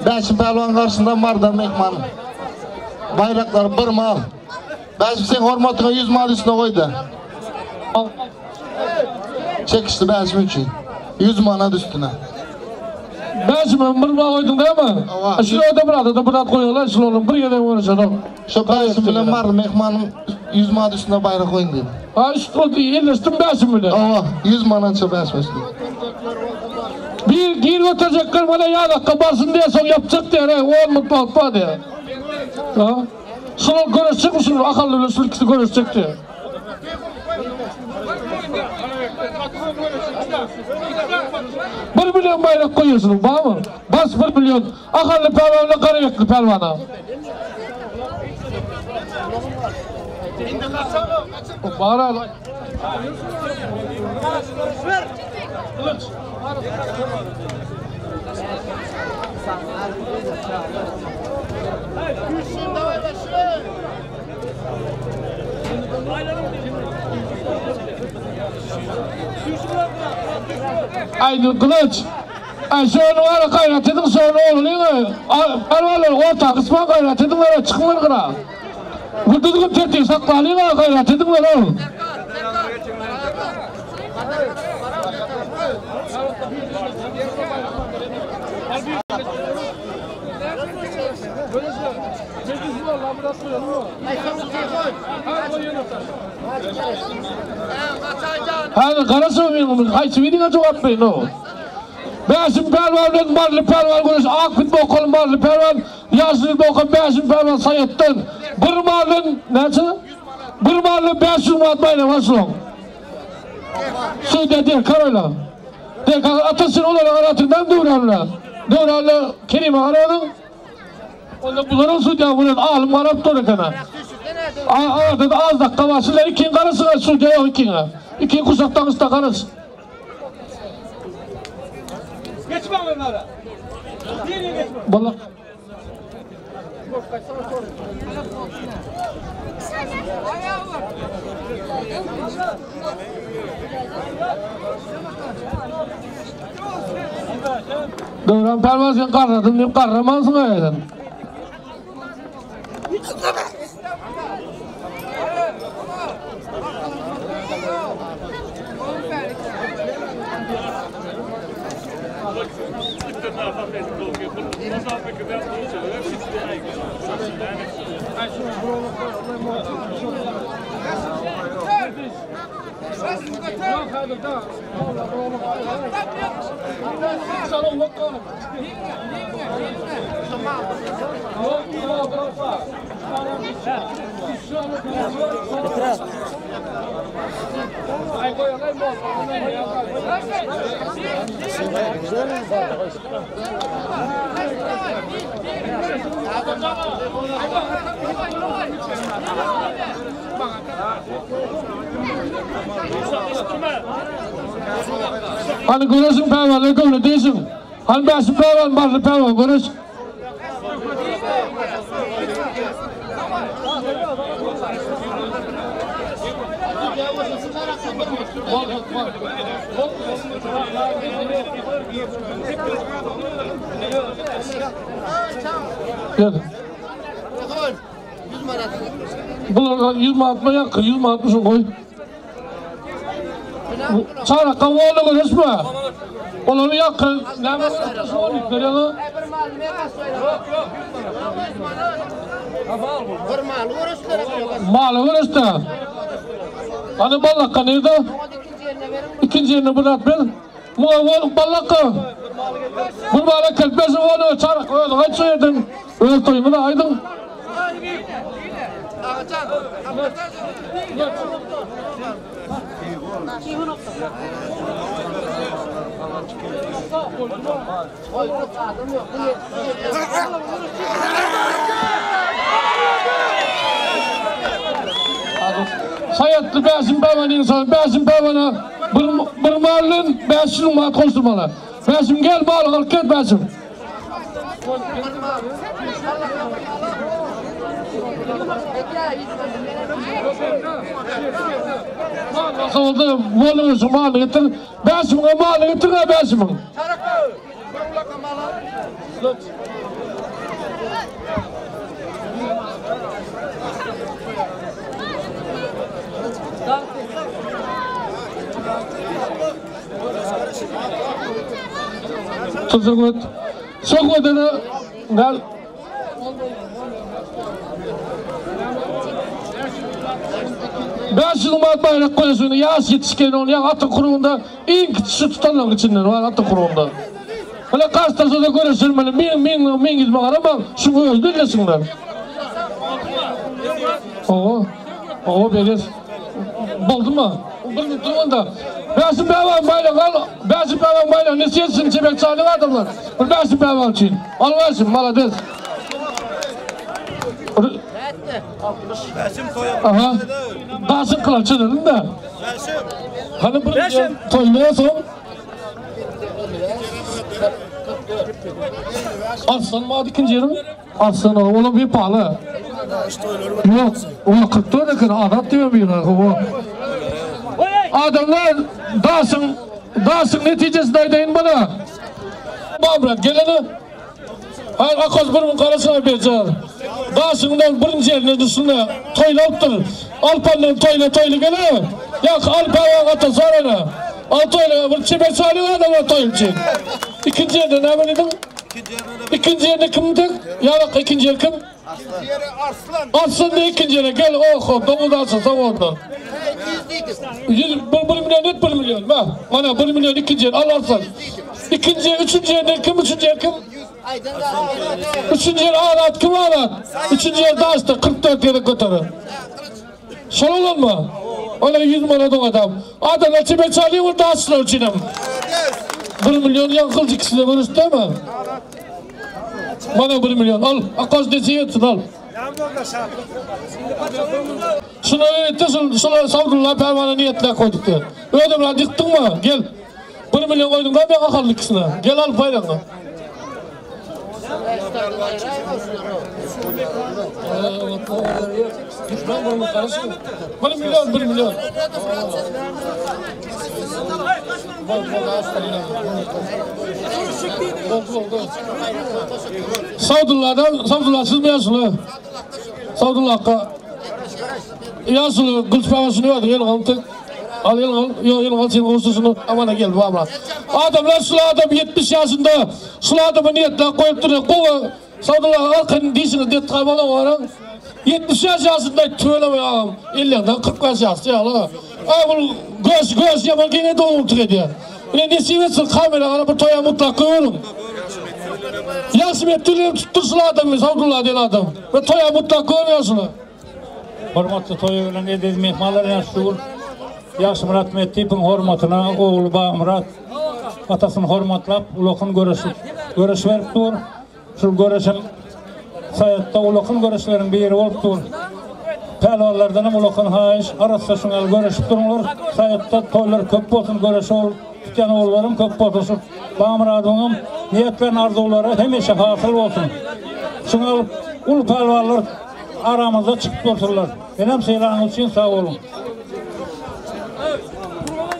Bäşim pehlivan karşısında Mardan mehman. Bayraklar bir mal. Bäşim sen hormatına 100 mal üstüne koydu. Çekişti Bäşim için. 100 manat üstüne. Beşim bir mal koydun değil mi? Ava. Şunu da bırak da bırak koyuyorlar şunu oğlum bir yere uğraşalım. Şu Bäşim bilen Mardan mehmanın 100 manat üstüne bayrak koyun dedim. Ha şu oldu yerleştim beşim bile. Ava 100 manat şu Bäşim üstüne. Bir gir götürecekler bana ya dakika basın diye son yapacak diye ne o mutlu atma diye. Ha? Şunu görüşecek misin? Akıllı bir ikisi görüşecek diye. Bir milyon bayrak koyuyorsunuz, var mı? Bas 1 milyon. Akıllı pervana, karayaklı pervana. Bağır lan. Aydın Kılıç. Ay şunu var gayret edin sonra oğlunu. Pervalar orta kısma gayret edin var çıkmır kıra. Bu düzgün tertip saklanıyor gayret edin var oğlum. Hadi karası haysi vidine cevap verin o. Beşim pervan marlı pervan konuş ak bit bokalım marlı pervan yaşlı bokalım beşim pervan sayıttın. Bir marlın neçe? Bir marlı 500 manat bayram aslan. Su dedi karola. De atasın olarak aratından doğrarlar. Doğrarlar Kerim aradın. Onda bunların su diye bunun alım arap doğru kana. Aa az dakika var. Sizler ikin karısına su diye yok ikin. İkin kuşaktan ısta karısı. Geçme onlara. Vallahi. Döwran Perwaz sen garradym diýip garramansyň aýdan. Hany göreşiň pälwanlar göwne degsin. Hany Bäşim pälwan Barly pälwan göreş. Gel. Bular 100 manat mı yakın? 100 manat mı koy? Çarakka oğlu görüşme. Olanı yakın. Ne var? Malı görüşte. Hani ballakka nerede? İkinci yerini bırak ben. Muğa ballakka. Bu bana 45 oğlu çarak oğlu kaç söyledin? Öyle toyumu da aydın. Sayatlı Bäşim Päwan insan, Bäşim Päwana bir, bir mallın Bäşim mat koşturmalı. Bäşim gel bal alıp gel Bäşim. Oldu, malını malı getir. Bäşim'e malı getir ha Bäşim'in. Tuzuk Sok odana gel. Beş yıl mat bayrak koyuyorsun, yaz yetişken ol, ya atı kuruğunda, en küçüğü tutanlar içinden var atı kuruğunda. Öyle kaç tane da görürsün böyle min min min gitme ama şu öldürlesinler. Oo, oo belir. Boldu mu? Bir durun da. Beşim bevan bayrak al, beşim bevan bayrak ne siyasın çebek çağırın adamlar. Beşim bevan için. Al versin, malades. Aha. Daşın kılaçı dedim de. Hani bir toyluğa son. Aslan mı ikinci yerim? Aslan o, oğlum bir pahalı. Yok, o 44 eken adat diyor bir o. Adamlar daşın, daşın neticesini aydayın bana. Babrat geleni. Hayır, akoz bir karasına bereceğiz. Daşından birinci yerine düşsün toylalıptır. Alpanın toyla toylu gele. Yak Alpan'a ata sorana. Al toyla bir çeber sağlıyor adamlar toy için. İkinci yerde ne bileyim? İkinci yerde kimdi? Ya bak ikinci yer kim? İkinci yere Arslan. Arslan da ikinci yere gel oh domuz alsın sağ ondan. 100, 1 milyon net 1 milyon. Bak bana 1 milyon ikinci yer al Arslan. İkinci yer, üçüncü yerde kim? Üçüncü yer kim? Üçüncü yer Ağlat kim Ağlat? Üçüncü yer Daş'ta 44 yere götürür. Şol olan mı? Öyle 100 manat o adam. Adamlar çibe çalıyor Daş'la içinem. 1 milyon yan kılcı ikisine görüştü mi? Bana 1 milyon al. Akaş nesi yetsin al. Şunu öğretti, şunu Savdullah Pervane niyetle koyduk diyor. Öyle lan yıktın mı? Gel. 1 milyon koydun da ben akalım ikisine. Gel al paylanı. Bir milyon, 1 milyon. Savdullah'dan, Savdullah siz mi yazılı? Savdullah'a yazılı, Gülç Babası'nı vardı, gel kaldık. Al eliňi al. Ýok eliňi al sen goşa şuny. Amana geldi Bagmyrat. Adamlar şul adam 70 ýaşynda şul adama niýetläp goýupdyr. Gowy Sadulla arkaýyn dişiňi det gaýmaly oňa. 75 ýaşynda tüweleme agam. Ellerden 45 ýaşda ýaly. Aý bul göz göz ýaman gene dogultyk edýär. Ine nesip etsin kamera gara bir toýa mutlak görüň. Ýagşy metdiler tutdur şul adamy Sadulla diýen adam. Bir toýa mutlak görüň şuny. Hormatly toýa gelen eziz myhmanlar ýa şu gün Ýagşymyrat Metdipowyň hormatyna ogly Bagmyrat atasyny hormatlap ulakyn göreş göreş berip dur. Şul göreşem saýatda ulakyn göreşleriň biri bolup dur. Pälwanlardan hem ulakyn haýyş, arassa şuň ýaly göreşip duruňlar. Saýatda toýlar köp bolsun, göreş ol tutýan ogullaryň köp bolsun. Şu Bagmyradyň hem niýetlän arzuwlary hemişe hasyl bolsun. Şuň ýaly uly pälwanlar aramyzda çykyp dursunlar. Menem sylanyňyz üçin sag boluň.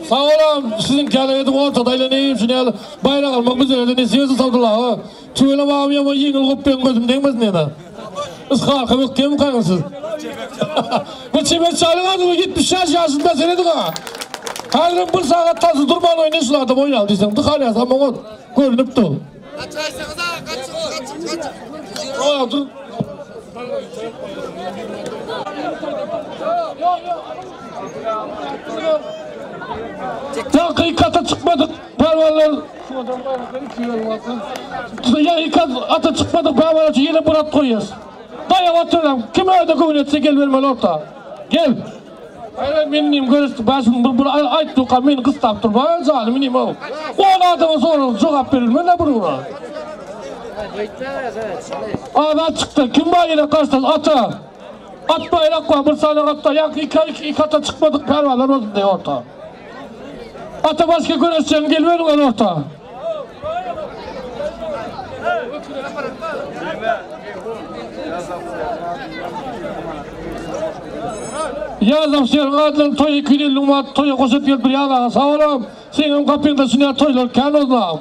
Sag bolam, siziň käle edip ortada aýlanyp şuny ýaly baýrak almak bizlere-de nesip etsin Abdylla aga. Tüweleme agam ýaman ýeňil gop beň gözüm degmesin ýene. Ysgarka bökýärmi kaýyň siz? Bu çemen çalyň adamy 75 ýaşynda serediň ha. Häzirem bir sagat tasy durman oýnaýan şul adam oýnaly diýseň dykalýas amma oňat görünip dur. Gaçaýsaňyz aga, gaçyň, gaçyň, gaçyň. Oýa dur. Ýa ata çykmadyk pälwanlar Ýa ata çykmadyk pälwanlar üçin ýene bir at goýýas. Daýaw oturam kim öýde göwün etse gel bermeli orta. Gel. Aý men diýim görüşdik başym bir bir aýt duka meni gystap dur. Baý janym inim o. On adama sorag jogap berilmez ne bir ura. Azat çykdy. Kim bar ýene garşydaş ata. At baýrak bar bir sany atda ýa iki iki iki ata çykmadyk pälwanlar bolsun diýip orta. Ata başga göreşjegiň gelmediň orta. Ýazam şeriň adlan toý 250 manat toýa goşup gelip bir ýaz aga sag bolam. Seňem gapyňda şunýa toýlar kän bolsun.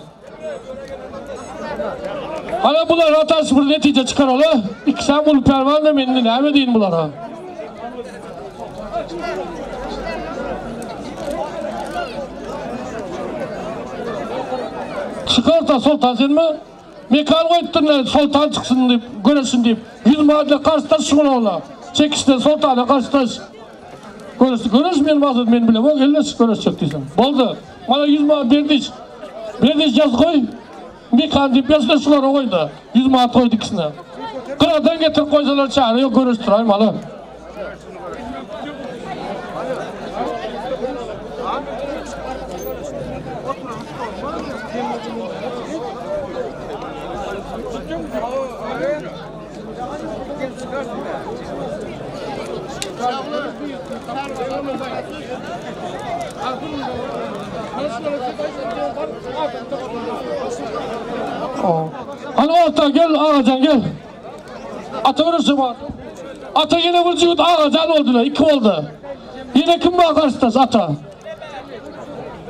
Ana bular ataş bir netije çykaraly. İkisem ulu pälwan da men näme diýin bulara. Çıkarta Sultan sen mi? Mekan goýupdyr Sultan çyksyn diýip, göreşsin diýip. 100 manatla garşydaş şuňa ola. Çekişde Sultana garşydaş. Göreş, göreş men maksat men bilemok, elle göreşjek diýseň. Boldy. Bana 100 manat berdi. Berdi ýaz goý. Mekan diýip ýazda şulara goýdy. 100 manat goýdy ikisine. Gyradan getirip goýsalar çäre ýok göreşdiraý maly. Hany orta gel Agajan gel. Ata görüşüm var. Ata yine bir jigit Agajan oldular. iki oldu. Yine kim var karşıdaş ata?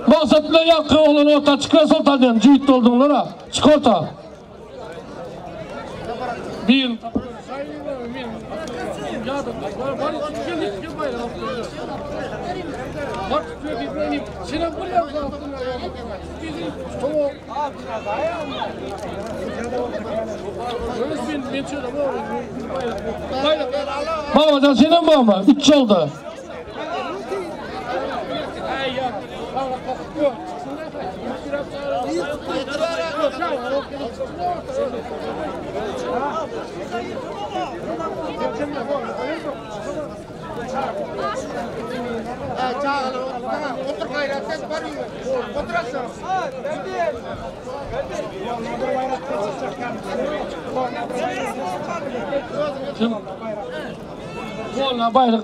Maksat bilen yakın olan orta çıkıyor sultan diyen jigit oldunlar Çık orta. Bir. Babacan senin baba. Üç oldu. Otur gayret et, var Oturasın. Kim? Vallahi bayrak.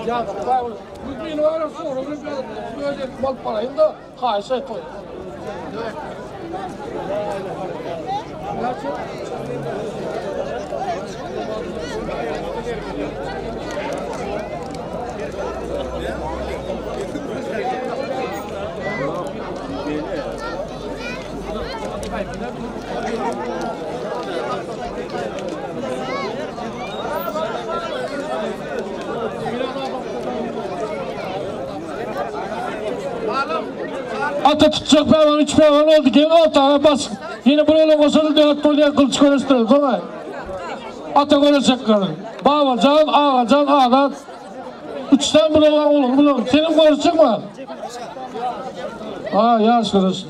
Ya bu bir var sonra bir böyle mal parayı da haysa koy. Ata tutjak pälwan üç pälwan boldy. Gel ortaga bas. Ýene bir ola goşaly dört bolýar gylyç göreşdirelim. Soňa ata göreşjekler. Babajan, Agajan, Azat. Üçden bir ola olur. Bular senin göreşjek mi? Ha, ýaş göreş.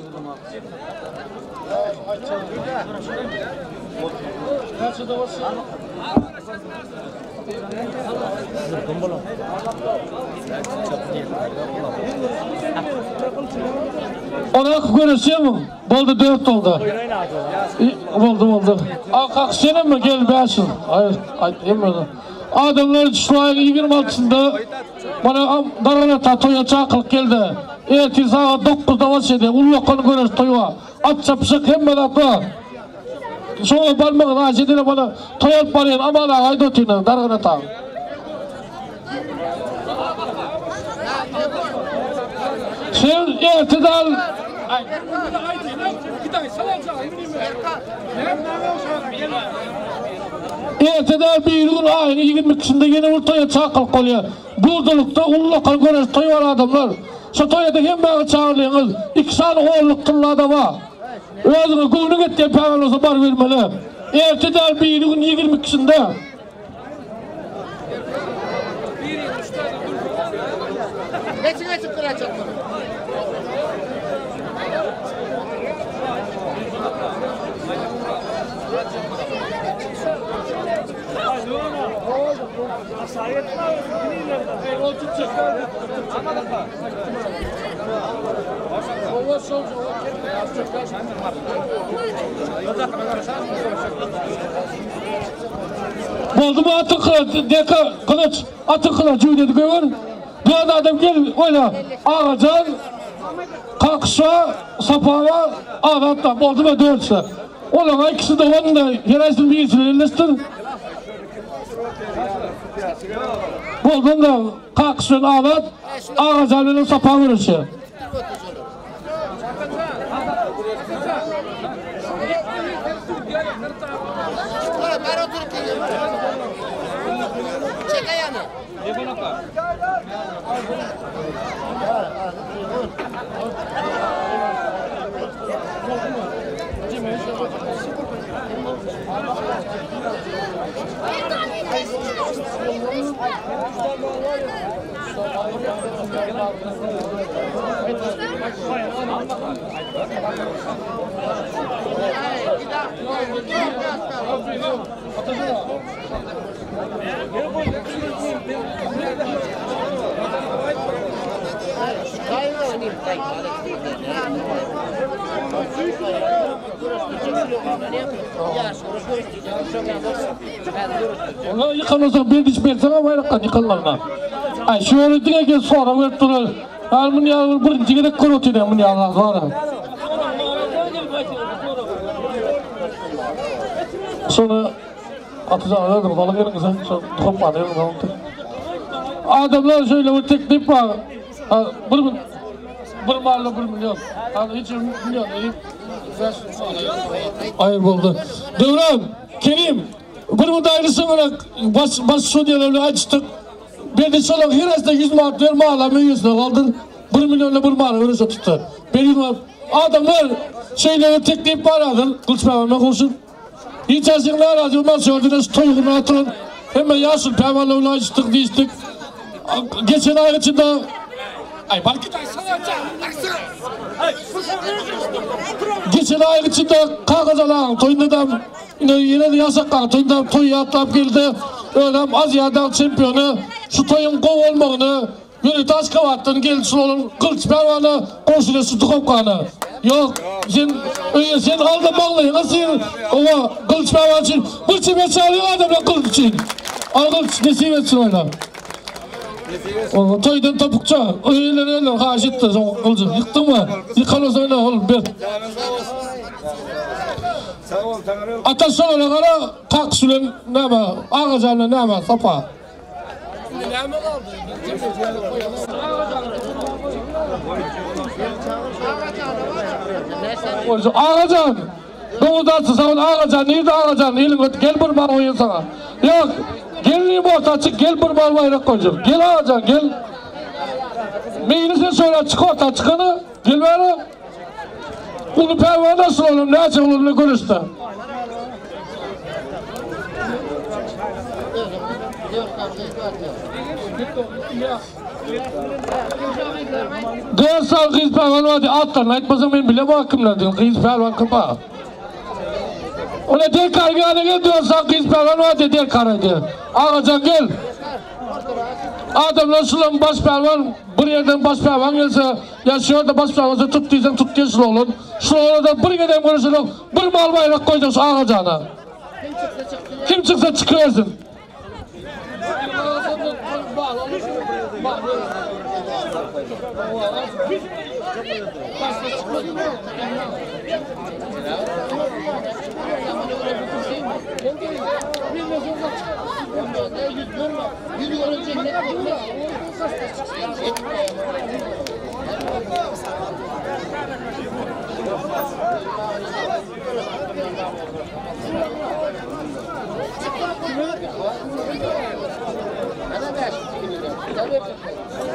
Onak göreşýärmiň? Boldy dört boldy. Boldy boldy. Ak senem gel bäş. Aý, aýtýan Adamlar şu aýyň 26-synda bana Darganata toýa çakylyk geldi. Ertir sagat 9-da başlaýdy. Ullakan göreş toýy bar. At çapyşyk hemme zat bar. Şoňa barmagyň aýşy edene bana toý alyp barýan Aman aga aýdy otyryn Darganata. Sen ertedal Ertedal bir gün aýyň 22-sinde ýene bir toýa çakylyk bolýar. Durdulykda ullakan göreş toý bar adamlar. Şo toýa-da hemmäňiz çagyrlyňyz. Iki sany onluk tylla-da bar. Özüňe göwnüň etýän päwel bolsa barybermeli. Erte däl biri gün 22-sinde. Geçin geçip kıracak bunu. Boldy mu atyn kyla, deka, gylyç, atyn kyla jüwdedi göwer. Dört adam gel oýna. Agajan, Kakşa, Sapawa, Azat da boldy mu dörtse. Olaň ikisi de onda her aýsyny birisini elleşdir. Boldy da Kakş bilen Azat, Agajan bilen Sapa göreşýär. Ben oturup geliyorum. Çek ayağını. Ola ýykanolsaň bir diş bersene baýrakdan ýykanlaryna. Ay şu ýerde diňe gel sorag berip durar. Yani bunu ya birinji gezek görüp otyryn bunu ya var. Sonra atacağım verdim alıp gelin sen sonra kopmadı Adamlar şöyle bir teklif var. Ha, bir, bir mahalle bir milyon. Yani hiç milyon değil. Hayır oldu. Devran, Kerim, bir bu dairesi olarak baş, baş şu diyelim açtık. Bir de şola her 100 manat ver mahalle yüzüne kaldır. 1 milyonla bir mahalle öyle tuttu. Bir 100 manat. Adamlar şeyleri teklif var alın. Kılıç pehvalına koşun. Hiç aşıklar razı olmaz. Gördünüz toyunu atın. Hemen yaşın pehvalına açtık diyiştik. Geçen ay içinde Ay bak git Geçen ay içinde kagazalan toyunda da yine yine de yasak kaldı. Toyunda toy atlap geldi. Öyle Asya'dan şampiyonu şu toyun kov olmağını Yürü taş kavattın geldi şu olun kılıç pervane koşuyla su tıkop kanı. Yok sen öyle sen aldın bağlayın nasıl o kılıç pervane için bu çimen çağırıyor adamla kılıç için. Al kılıç nesip etsin öyle. O toydan topukça öyle öyle haşitti son kılıcı yıktın mı? Yıkan o zaman oğlum bir. Ata sonra kara tak sülen näme ağacanla näme sapa. Ağacan. Doğudansın sen ağacan. Nerede ağacan? Elin öt. Gel bir mal oyun sana. Yok. Gel orta çık. Gel bir mal bayrak koyacağım. Gel ağacan gel. Meýli sen şöyle çyk orta çykany. Gel bäri. Uly pälwan nasıl oğlum? Näçe uly görüşdi? Dört sany gyz pälwan bardy, atlaryny aýtmasaň men bilemok kimlerdigini, gyz pälwan kim bar. Ola Derkar gel gel dört sany gyz pälwan bardy Derkar aýdy. Agajan gel. Adamlar şulan baş pälwan bir ýerden baş pälwan gelse, ýa şu ýerde baş pälwan bolsa tut diýseň tut diýen şul oglan. Şul oglana bir gezek görüşenek bir mal baýrak goýjak şu Agajana. Kim çyksa çykybersin.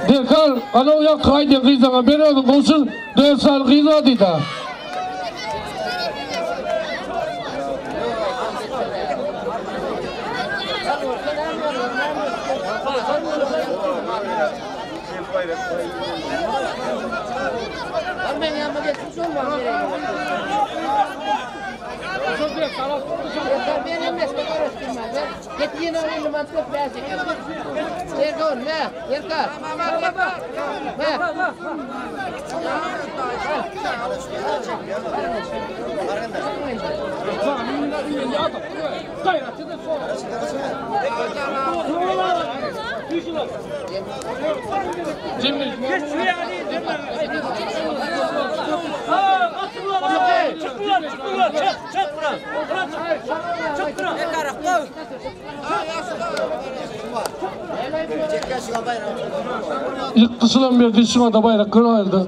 Derkar, anaw ýaňky aýdýan gyzlaňa ber özüň gowşur, dört sany gyz bar diýdi. Ýykgyşylan berdi, şuňa-da baýrak göräldi.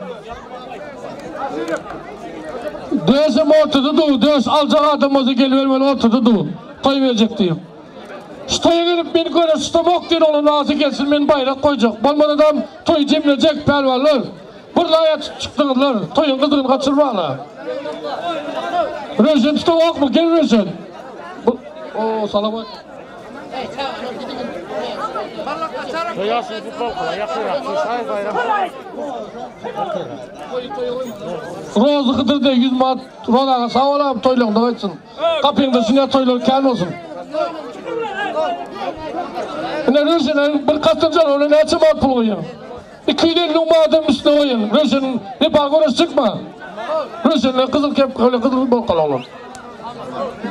Döşem ortada dur, döş aljak adam bolsa gelibermeli ortada dur. Toý berjek diýip. Şu toýa gelip meni göre tutamok diýen oglan razy gelsin men baýrak goýjak. Bolmadadam toýy jemlejek pälwanlar. Bir laýa çykdyňyzlar, toýuň gyzygyny gaçyrmaňlar. Röwşen tutamokmy? Gel Röwşen. O salamat. Rozy Hydyr de 100 manat Roz aga sag bol agam toýlaryňda gaýtsyn. Gapyňda şunýa toýlar kän bolsun. Ine Röwşene bir katynjan ona näçe manat pul goýýaň? 250 manadam üstüne goýýaň. Röwşeniň wepa göreş çykma. Röwşenle gyzyl kepka bilen gyzyl bolkaly oglan.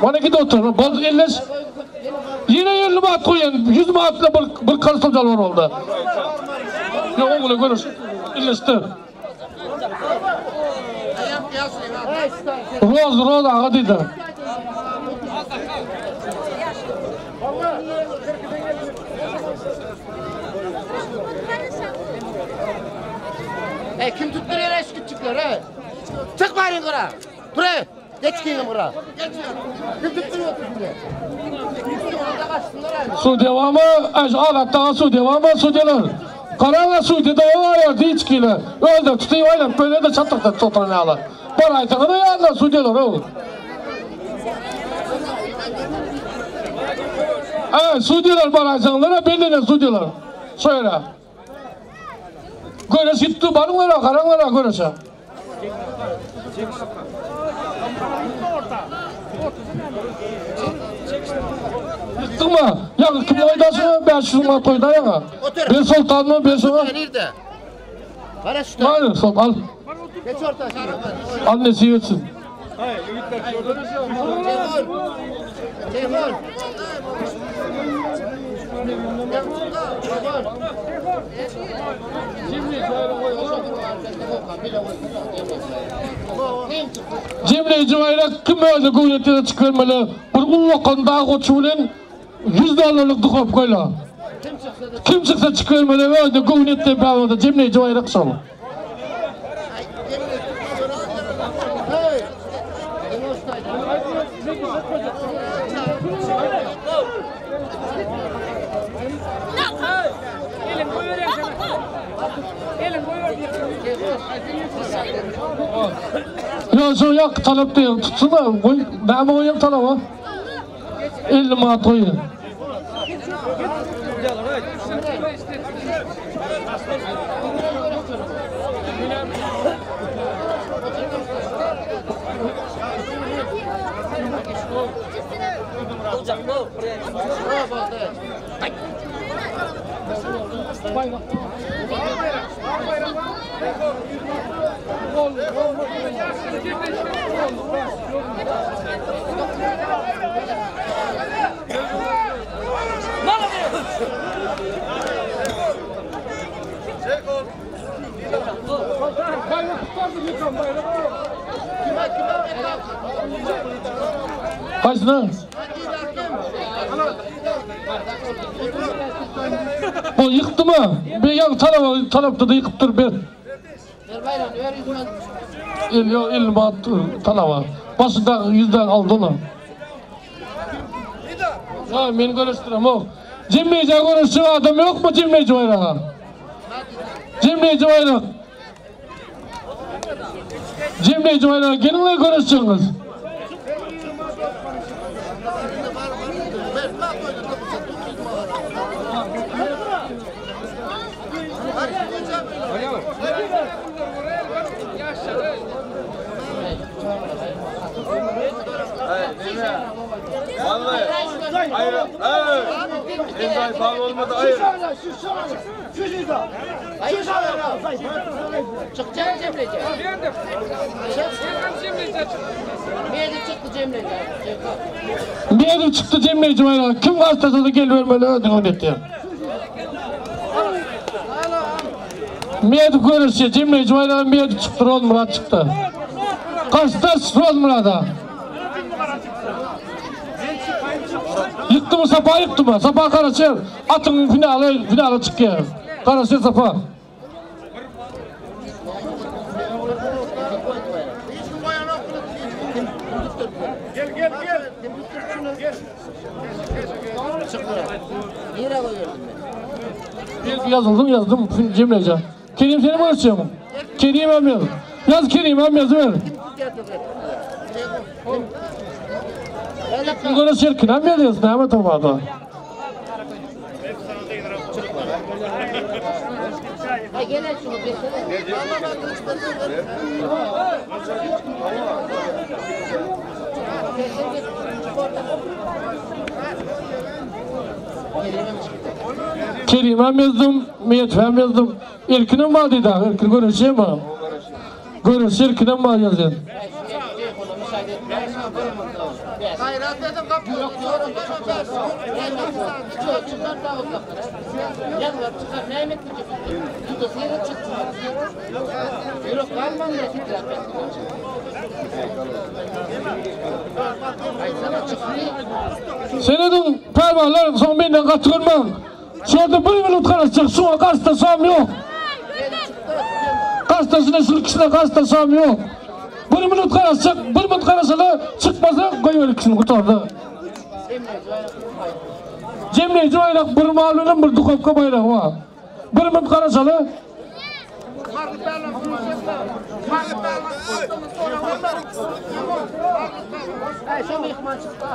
Mana git otur. Bol elleş. Ýene 50 manat goýýan. 100 manatla bir bir kartol jalbar boldy. Ýok ogla göreş. Elleşdi. Roz roz aga diýdi. Ey kim tutduruyor eş küçükleri? Çık bari kıra. Buraya. Geç kıyım kıra. Kim tutduruyor şimdi? Su devamı, aş adatdan su devamı su deler. Karanga su dedi o var hiç kile. Öldü tutayım aynen böyle de çattık da tutan ala. Bar aytana da yanına su deler o. Evet su deler bar aytana belli su deler. Şöyle. Göre gitti barınlara karanlara görese. Yıktın Ya kim oydasın? 500 manat oyda ya. Ben sultan mı? Ben sana. Nerede? Para şu. Hayır sultan al. Geç orta. Al nesi etsin. Telefon. Cemre Cüvayrak kim öldü kuvvetine çıkarmalı. Bir ulukan daha koçu bilen 100 dolarlık duhop koyla. Kim çıksa çıkarmalı öldü kuvvetine bağladı. Cemre Cüvayrak solu. Ýok, şo ýak talap diýen tutsun-a, goý, näme goýýaň talaba? 50 manat goýýan. Haýsyny? O ýykdymy? Bir ýaň talaba talapda da ýykypdyr ber. El ýok, el bat talaba. Başynda ýüzden aldy ony. Ha, men görüşdiremok. Jemleýji görüşjek adam ýokmy jemleýji baýraga? Jemleýji baýrak. Jemleýji baýraga geliň görüşjegiňiz. Nädip çykdy jemleýji baýraga? Kim gaçdasa-da gelibermeli özüňe öwretýär. Nädip göreşýär? Jemleýji baýraga nädip çykdy? Rozmyrat çykdy. Gaçdaş Rozmyrada. Ýykdymy Sapa ýykdymy? Sapa Garaşer atyň finaly finala çykýar. Garaşer Sapa. Gel gel gel. Nirä goýberdim men? Ýazyldym ýazdym jemleýji. Kerim seni görüşýärmi? Kerim hem ýaz. Ýaz Kerim hem ýazyber. Kim görüşýär kim hem ýazýas näme towada. Ha gel şunu bersene. Kerim hem ýazdym, Mehmet hem ýazdym. Erkinem bar diýdi, Erkin görüşýärmi? Görüşýär Erkinem bar ýazýan. Gayrat edin kapı. Senedin pervanlar soň menden gaty görmäň. Şurada bir minut garaşjak, şuňa gaçdasam ýok. Gaçdaşyna şul kişine gaçdasam ýok. Bir minut garaşjak, bir minut garaşala çykmasa goýber ikisini gutardy. Jemleýji baýrak bir mal bilen bir duhowka baýragy bar. Bir minut garaşaly.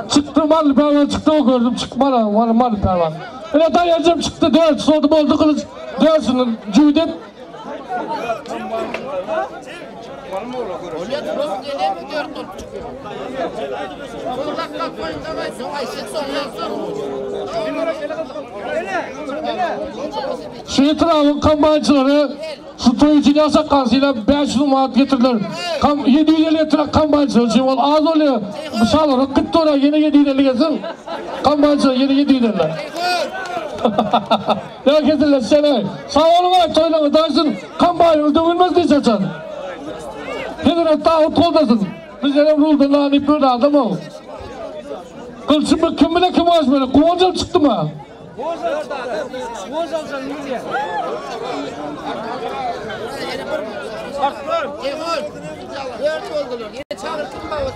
Çykdy mal pälwan çykdy o gördüm çykma mal mal pälwan. Ine daýanjam çykdy dört soldy boldy gylyç dörsün jüwdep. Şu etrabın kombaynçylary şu toý üçin ýaşak garşyla 500 manat getirdiler. Kam 750 getirek kombaynçylar üçin ol az bolýar. Bu şalary gyt dora ýene 750 gelsin. Kombaynçylar ýene 750. Ya kesinler sene. Sağ olun ay toýlaňyz daýsyn. Kombaýnyňyz döwülmez diýse çan. Hezret Dawut goldasyn. Biz hem ruldan lanip bir adam ol. Kılçımı kim bile kim açmalı? Kuvancam çıktı mı?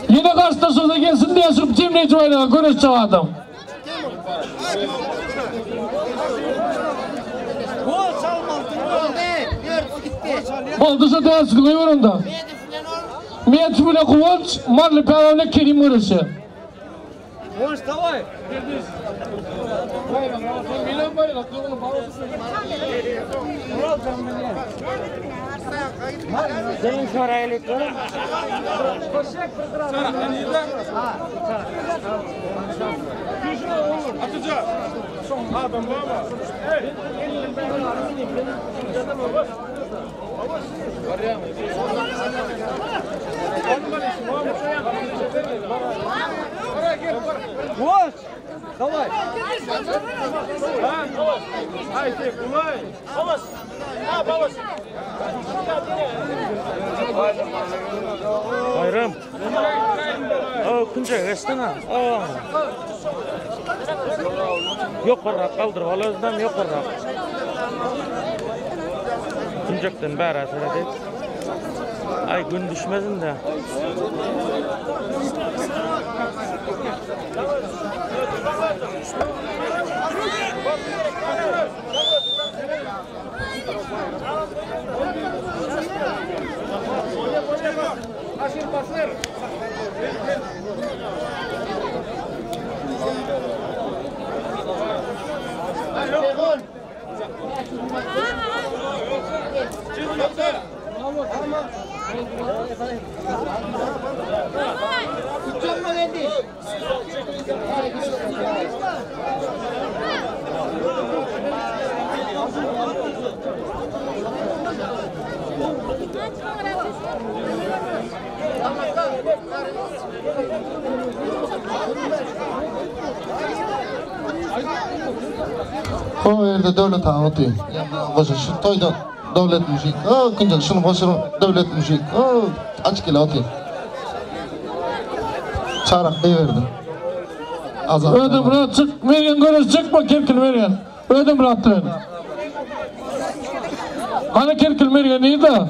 Yine karşıda söze gelsin diye şu cemleyici bayrağı görüşecek adam. Boldy şu därsini goýber onda. Medow bilen Guwanç, Marly pälwan bilen Kerim göreşýär. Guwanç daway. Guwanç daway. Bayram. O künje geçdiňä. O. Ýokarrak galdyryp al özünden ýokarrak. Künjekden bärä seredip. Aý gün düşmezin de. O ýerde Döwlet aga otyr. Goşa şu toýda Döwlet mujik. O künjek şuny goşur Döwlet mujik. O aç gele otyr. Çarak berdi. Azat. Ödüm çık, Mergen göreş çıkma Kerkil Mergen. Ödüm bilen. Hani Kerkil Mergen iyi de.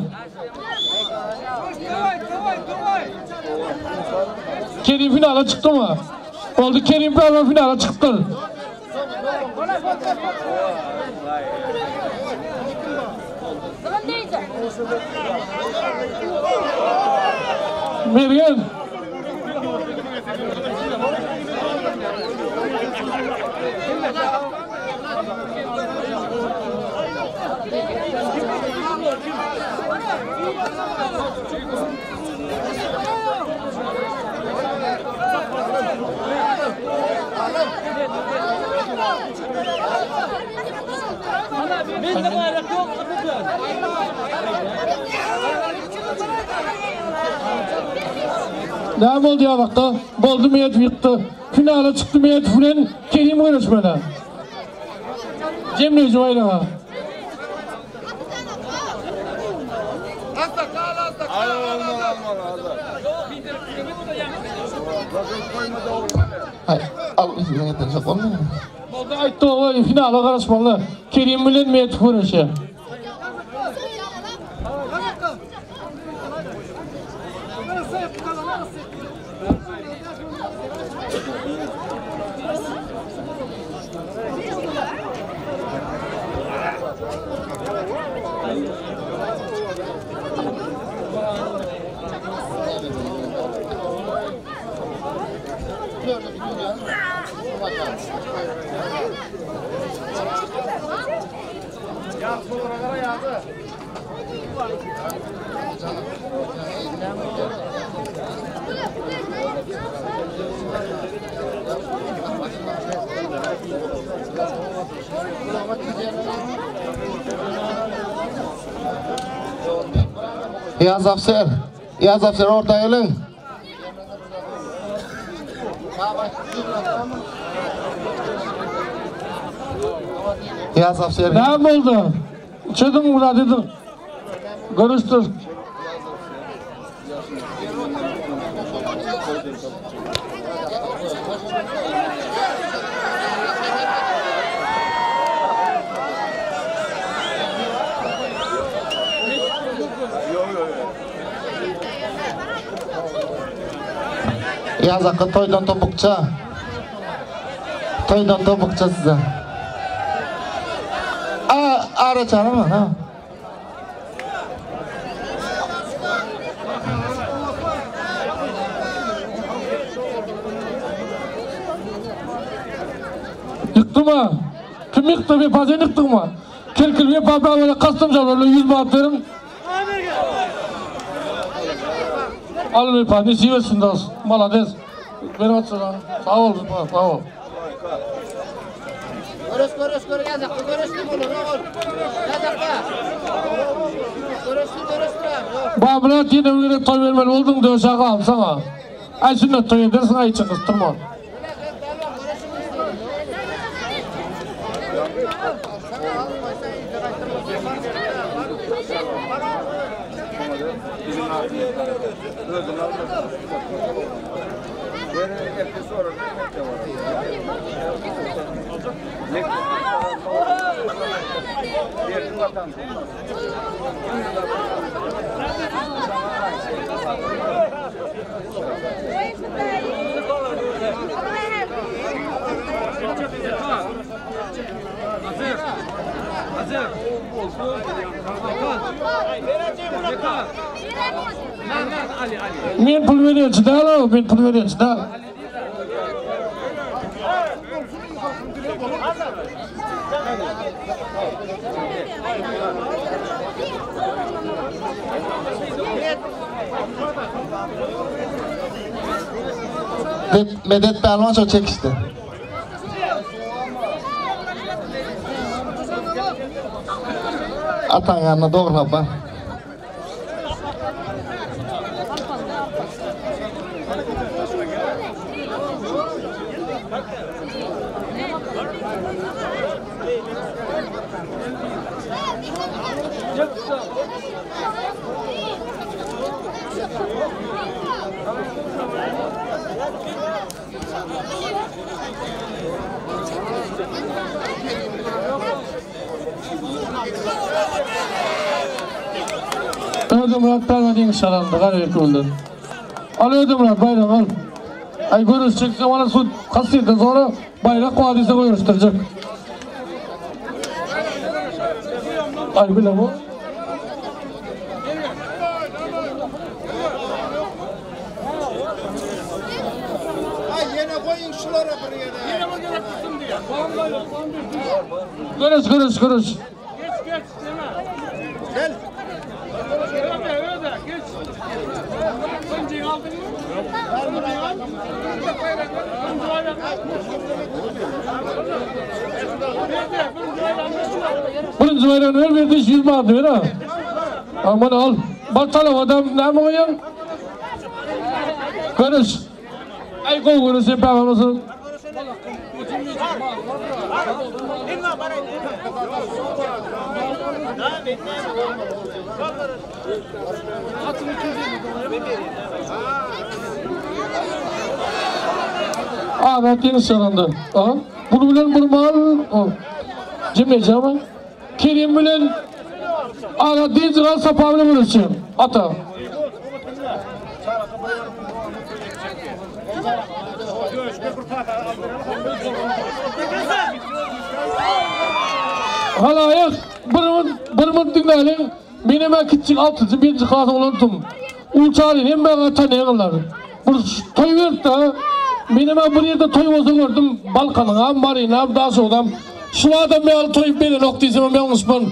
Kerim finale çıktı mı? Oldu Kerim Pehlivan finale çıktı. Mergen. Mende bayrak yok. Ne oldu ya bakta? Boldu Mehmet yıktı. Finale çıktı Mehmet bilen Kerim göreşmene. Cemre Cüvayla. Ay, al üstüne getirecek olmuyor mu? Boldu aytdı o finale karışmalı. Kerim bilen Mehmet göreşe. Yaz Afser. Yaz Afser orta gelin. Yaz Afser. Ne oldu? Çödün mü dedim. Görüştür. Yaz akı toydan topukça. Toydan topukça size. Aa, ara çağırma ha. Ýykdyma? Kim ýykdy? Wepa sen ýykdyňmy? Kerkil Wepa bäbele kastym jalbarly 100 manat beriň. Al Wepa, nesip etsin dos. Malades. Berip atsana. Sag bol Wepa, sag bol. Görüş görüş görüş yazakda görüşdü olur ogul. Yazakda. Görüşdü görüşdü. Babrat ýene bir gezek toý bermeli bolduň döşe galsaňa. Aý sünnet toý edersiň aý içiň gysdyrma. Men pul berýänçi däl, men pul berýänçi däl. Medet Pälwan şo çekişdi. Ataň ýanyna dogrulap bar. Ödemyrat pälwan ýeňiş gazandy Garabekewülden. Al Ödemyrat baýragyňy al. Aý göreşjekse mana şu kassirden sonra baýrak bar diýse göreşdirjek. Aý bilemok. Göreş göreş göreş. Birinji baýragyny ver berdi 100 manat ver ha. Aman al. Bar talap adam näme goýýaň? Görüş. Aý gowy görüş sen päwä Azat ýeňiş gazandy. Aha. Bunu bilen bir mal jemleýji ama Kerim bilen Azat diýiji gal Sapa bilen göreşýär. Ata. Halaýyk, bir minut, bir minut diňläliň. Menem-ä kiçijik altynjy, birinji klas oglanydym. Uçaryn hemmäňe tanaýaňyzlar. Bir toý beripdi-ä. Menem-ä bir ýerde toý bolsa gördüm, Balkanyňam, Marynam, Daşoguzam. Şul adam ýaly toý berenok diýsemem ýalňyşman.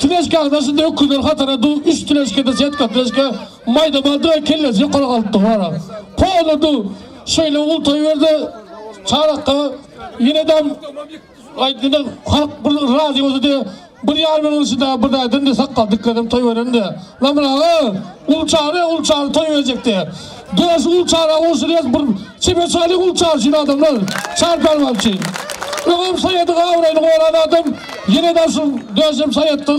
Teležkaň daşynda öküzler hatara dur, üç teležkada setka teležka maýda baldyr kellesi ýokary galyp dur wara. Polny dur. Şeýle uly toý berdi. Çarykga ýenedem aýtdy halk bir razy bolsa diýe bir ýarym ýylyň içinde bir daýdan diýe sakgal dikledim toý beren diýe. Lamyr aga uly çary uly çary toý berjek diýe. Döş uly çara goşulýas bir çepe çaly uly çary üçin adamlar çar pälwan üçin. Öňem saýadyň abraýyny goran adam ýene de şu döşem saýatdy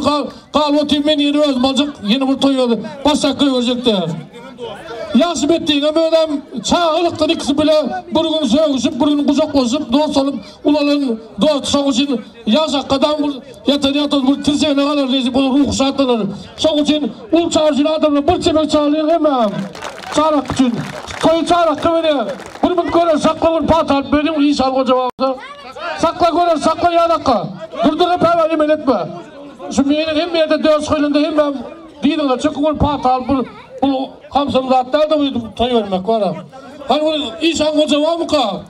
galyp otyr men ýene özüm aljak ýene bir toý berdi başdak goýberjek diýe. Ýagşy betdiňem özem çagalykdan ikisi bile bir gün sögüşip bir gün gujaklaşyp dost bolup ulalan dost şoň üçin Ýaşakgadam bir ýatan ýatan bir tirsegine galar diýip ol ruhy şatlanar. Şoň üçin ul çar üçin adamlar bir çemek çalyň hemmäň. Çarak üçin. Toýy çarakka berýär. Bir münt görer sakla bir pata alyp beriň iş al goja bagda. Sakla görer sakla ýanakka. Durdyga päwä emel etme. Şu meniň hemme ýerde döş goýlanda hemmäm diýdiňler çöküň bir pata alyp bir bu hamsam zat dälde bu toý bermek bara. Hany bir işan goja barmyka?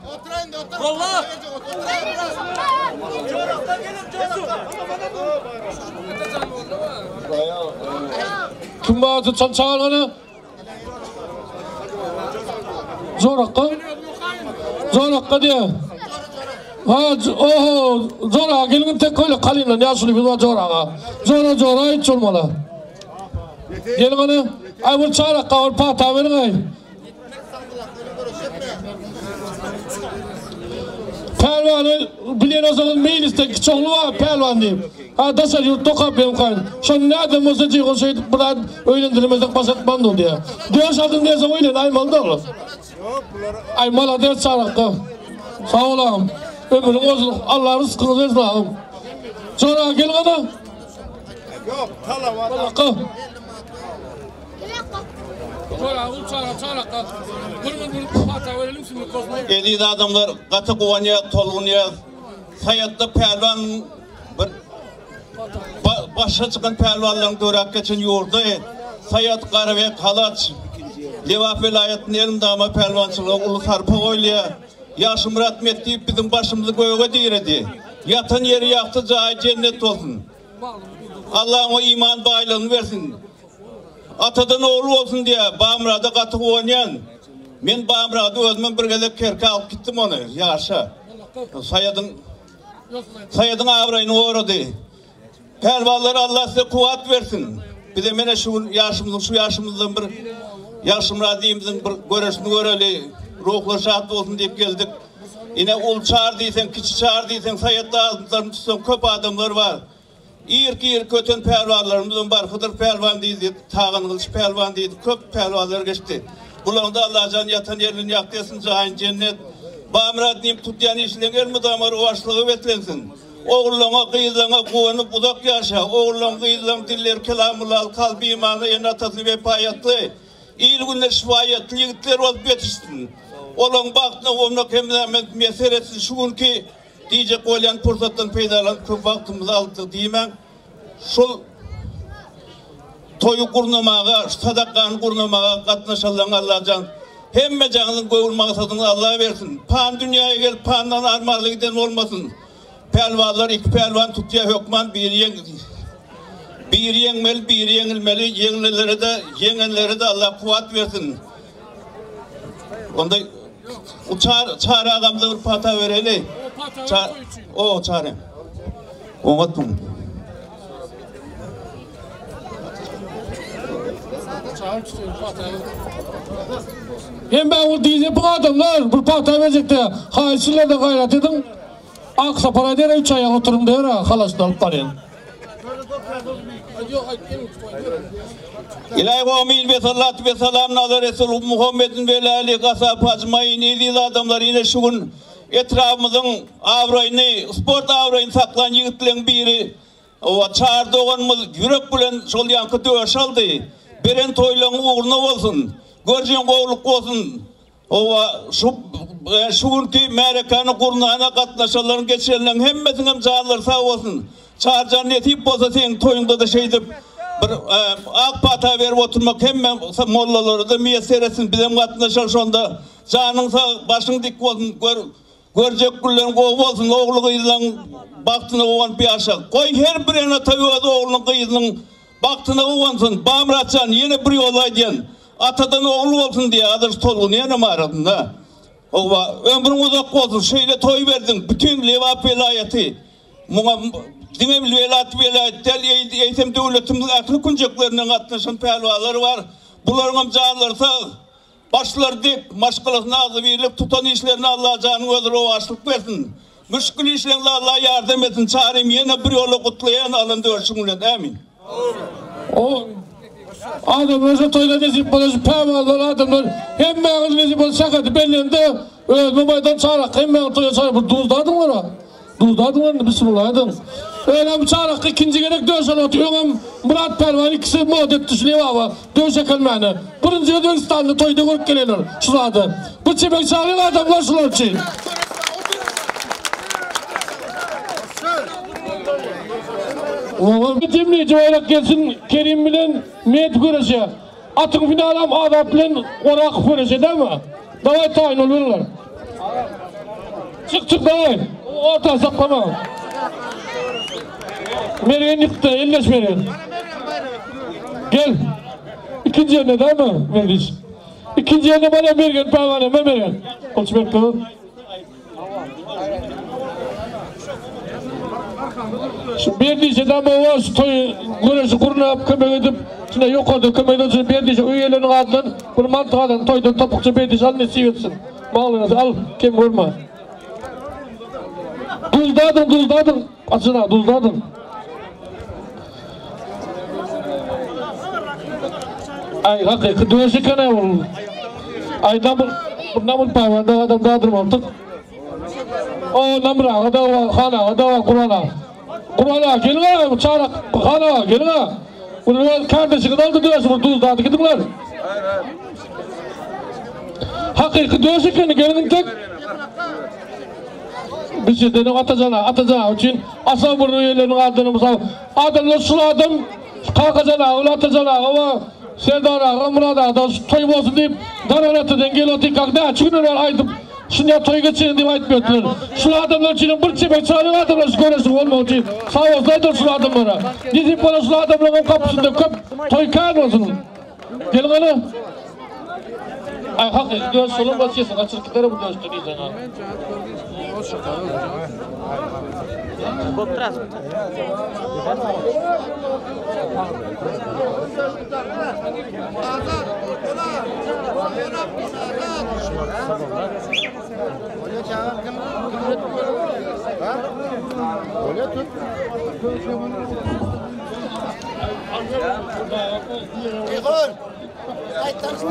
Kim bar tutsan çagyr gana. Zorakka. Zorakka diýe. Ha, oho, zora gelin tek öyle kalyndan ýaşuly bir bar zoraga. Zora zora hiç bolmaly. Gelin ana. Ay bir çarakka bir pata beriň aý. Pälwany bilen olsaňyz meýlisde kiçi ogly bar Pälwan diýip. Ha daşary ýurtda okap benim gaýyn. Şony nädem bolsa Jeýhun şeýdip bir zat öýlendirmesek baş atman dur diýýär. Döş aldym diýseň öýlen aýmaly-da ol. Aý malades çarakda. Sag bol agam. Ömrüň bolsun. Allah ryskyňyzy bersin agam. Jora gel gana. Ýok, talaba. Eziz adamlar gaty guwanýas tolgunýas Saýatda pälwan bir başa çykan pälwanlaryň döräp geçen ýurdy Saýat Garabek Halaç Lebap welaýatynda elmydama pälwançylyga uly sarpa goýulýar Ýagşymyrat Metdiýew biziň başymyzy göge diredi ýatan ýeri ýagty jaýy jennet bolsun Allah oňa iman baýlygyny bersin. Atadan ogul bolsun diýýär. Bamyrada gaty guwanýan. Men Bamyrady özümem bir gezek Kerkä alyp gitdim ony, ýaşa. Saýadyň Saýadyň abraýyny gorady. Pälwanlar Allah size kuwwat bersin. Bize mene şu gün ýaşymyzyň şu ýaşymyzdan bir Ýagşymyrat diýimizin bir göreşini göreli. Ruhlar şat bolsun diýip geldik. Ine uly çar diýseň, kiçi çar diýseň, Saýatda adamlaryny tutsaň köp adamlar bar. Irki-irki öten pälwanlarymyzam bar. Hydyr pälwan diýdi, Tagan Gylyç pälwan diýdi, köp pälwanlar geçdi. Bularyň-da Allajan ýatan ýerinden ýagty etsin, jaýyny jennet. Bamyrat inim tutýan işleň elmydama rowaçlyga beslensin. Ogullaňa, gyzlaňa guwanyp uzak ýaşa. Ogullaň, gyzlaň dilleri kelamulal, kalby imana, ene-atasyna wepaýatly, il-gününe şyfaýatly ýigitler bolup ýetişsin. Olaň bagtyna guwanmak hemmämize miýesser etsin. Şu günki Diýjek bolýan pursatdan peýdalanyp köp wagtymyzy aldy diýmäň. Şol toýy gurnamaga, şu sadakany gurnamaga gatnaşanlaryň Allajan hemmejaňyzyň göwün maksadyňyzy Alla bersin. Pany dünýäge gelip pandan armanly giden bolmasyn. Pälwanlar iki pälwan tutýa hökman biri ýeň biri ýeňmeli biri ýeňilmeli ýeňlenlere-de ýeňenlere-de Alla kuwwat bersin. Onda Çar, Çary agamyza bir pata bereli. Çar, o Çary. Oňat muň. Hem ben bu diýjek bu adamlar bir pata berjekde haýsylarda gaýrat ediň. Ak sapara dere üç aýak oturyň dere halaşyny alyp barýan. Ilaý omyn we salatu we salam ala Resul Muhammedin we ala alihi ashabi ajmain eziz adamlar ine şu gün etrabymyzyň abraýyny sport abraýyny saklan ýigitleň biri owa Çary doganymyz ýürek bilen şol ýaňky döş aldy beren toýlaň ugruna bolsun görjeň gowluk bolsun Hawa, şu şu günki märekäni gurnana gatnaşanlaryň, geçenleriň hemmesiniňem janlary sag bolsun. Çaryjan nesip bolsa seň toýuňda-da şeýdip bir ak pata berip oturmak hemme mollalara-da miýesser etsin, bizem gatnaşaly şonda. Janyň sag, başyň dik bolsun, gör görjek günleriň gowy bolsun, ogly-gyzlaň bagtyna guwanyp ýaşa. Goý her bir ene-ata öz oglunyň, gyzynyň Bagtyna guwansyn. Bamyratjan, ýene bir ýola aýdýan. Atadan ogul bolsun diýýär, adyr tolgunýanam arasynda. Howwa, ömrüň uzak bolsun, şeýle toý berdiň, bütin Lebap welaýaty muňa diňe welat welaýat däl, eýsem döwletimiziň ähli künjeklerinden gatnaşan pälwanlar bar. Bularyňam janlary sag. Başlary dik, maşgalasyna agzybirlik, tutan işlerine Allajanyň özi rowaçlyk bersin. Müşgil işleriňde Alla ýardam etsin. Çarym ýene bir ýola gutlaýan alan dörşüň bilen. Ämin. O adamlar şu toýda nesip bolan şu päwallar adamlar hemmäňiz nesip bolsa şakady bellende özüme maýdan çarak hemmäňiz toýa çaýy bir duz dadyň ora. Duz dadyň indi bismillah ediň. Özem çarakda ikinji gezek döş alyp otyr. Öňem Myrat pälwan ikisi mod etdi şu Lebaba döş äkelmäne. Birinji Özbegistanda toýda görüp geleler şu zady. Bu çemek çaryk adamlar şular üçin. Jemleýji baýrak gelsin Kerim bilen Met göreşe. Atyň finalam Azat bilen Orakow göreşe dämi? Daway taýyn bol beriňler. Çyk çyk daway. Orta saklama. Mergen ýykdy, elleş Mergen. Gel. Ikinji ýerine dämi Merdiş? Ikinji ýerine bana Mergen pälwan emme Mergen. Gol çyberip dur. Şu Berdişe de bu şu toý göreşi gurnap kömek edip, şuna ýokarda kömek eden şu Berdişe öýeleriniň adyndan bir mantyk toýdan topukça Berdiş al nesip etsin. Malyňyzy al, kem görme. Duzdadyň, duzdadyň. Açyna duzdadyň. Ay hakyky döş eken ay ol. Ay namur, namur pawanda adam dadyrmalydyk. O namur aga da var, han aga da var, Kur'an aga. Kur'an aga gelin aga, çarak han aga gelin aga. Bunu öz kardeşiňiz aldy döşi, bu duzdadı gidiňler. Hakyky döş ekeni gelin tek. Biz ýerden Atajan aga, Atajan aga üçin Asa burny öýleriniň adyny mysal adamlar şul adam Kakajan aga bilen Atajan aga we Serdar aga Myrat aga da şu toý bolsun diýip Daran atadan gelip otyrkak näçe günden bäri aýdyp şunýa toý geçirin diýip aýdyp ýörtüler. Şul adamlar üçin bir çemek çaýlyk adamlar şu göreşiň bolmagy üçin sag bolsun aýdaly şul adamlara. Nesip bolar şul adamlaryň gapysynda köp toý kän bolsun. Geliň hany. Ay hakyky döş şolar başyasy gaçyryp gider bu döşde diýseň ha.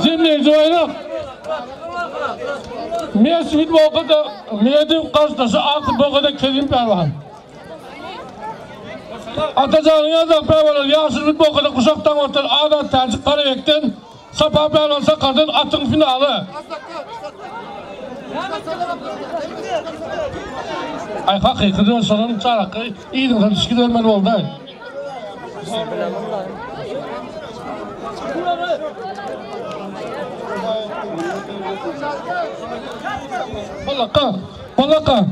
Jemleýji baýrak. Meswid bolsa-da, Mediň garşydaşy Aky bolsa-da Kerim pälwan. Atajanyň ýazak pälwanlar Ýaşylbit bolsa-da Guşak Daňatdan Azat Täjik Garabekden Sapa pälwan Sakardan atyň finaly. Aý hakyky döşüniň çaky yzyňdan düşüp gidibermeli boldy. Balaka, balaka.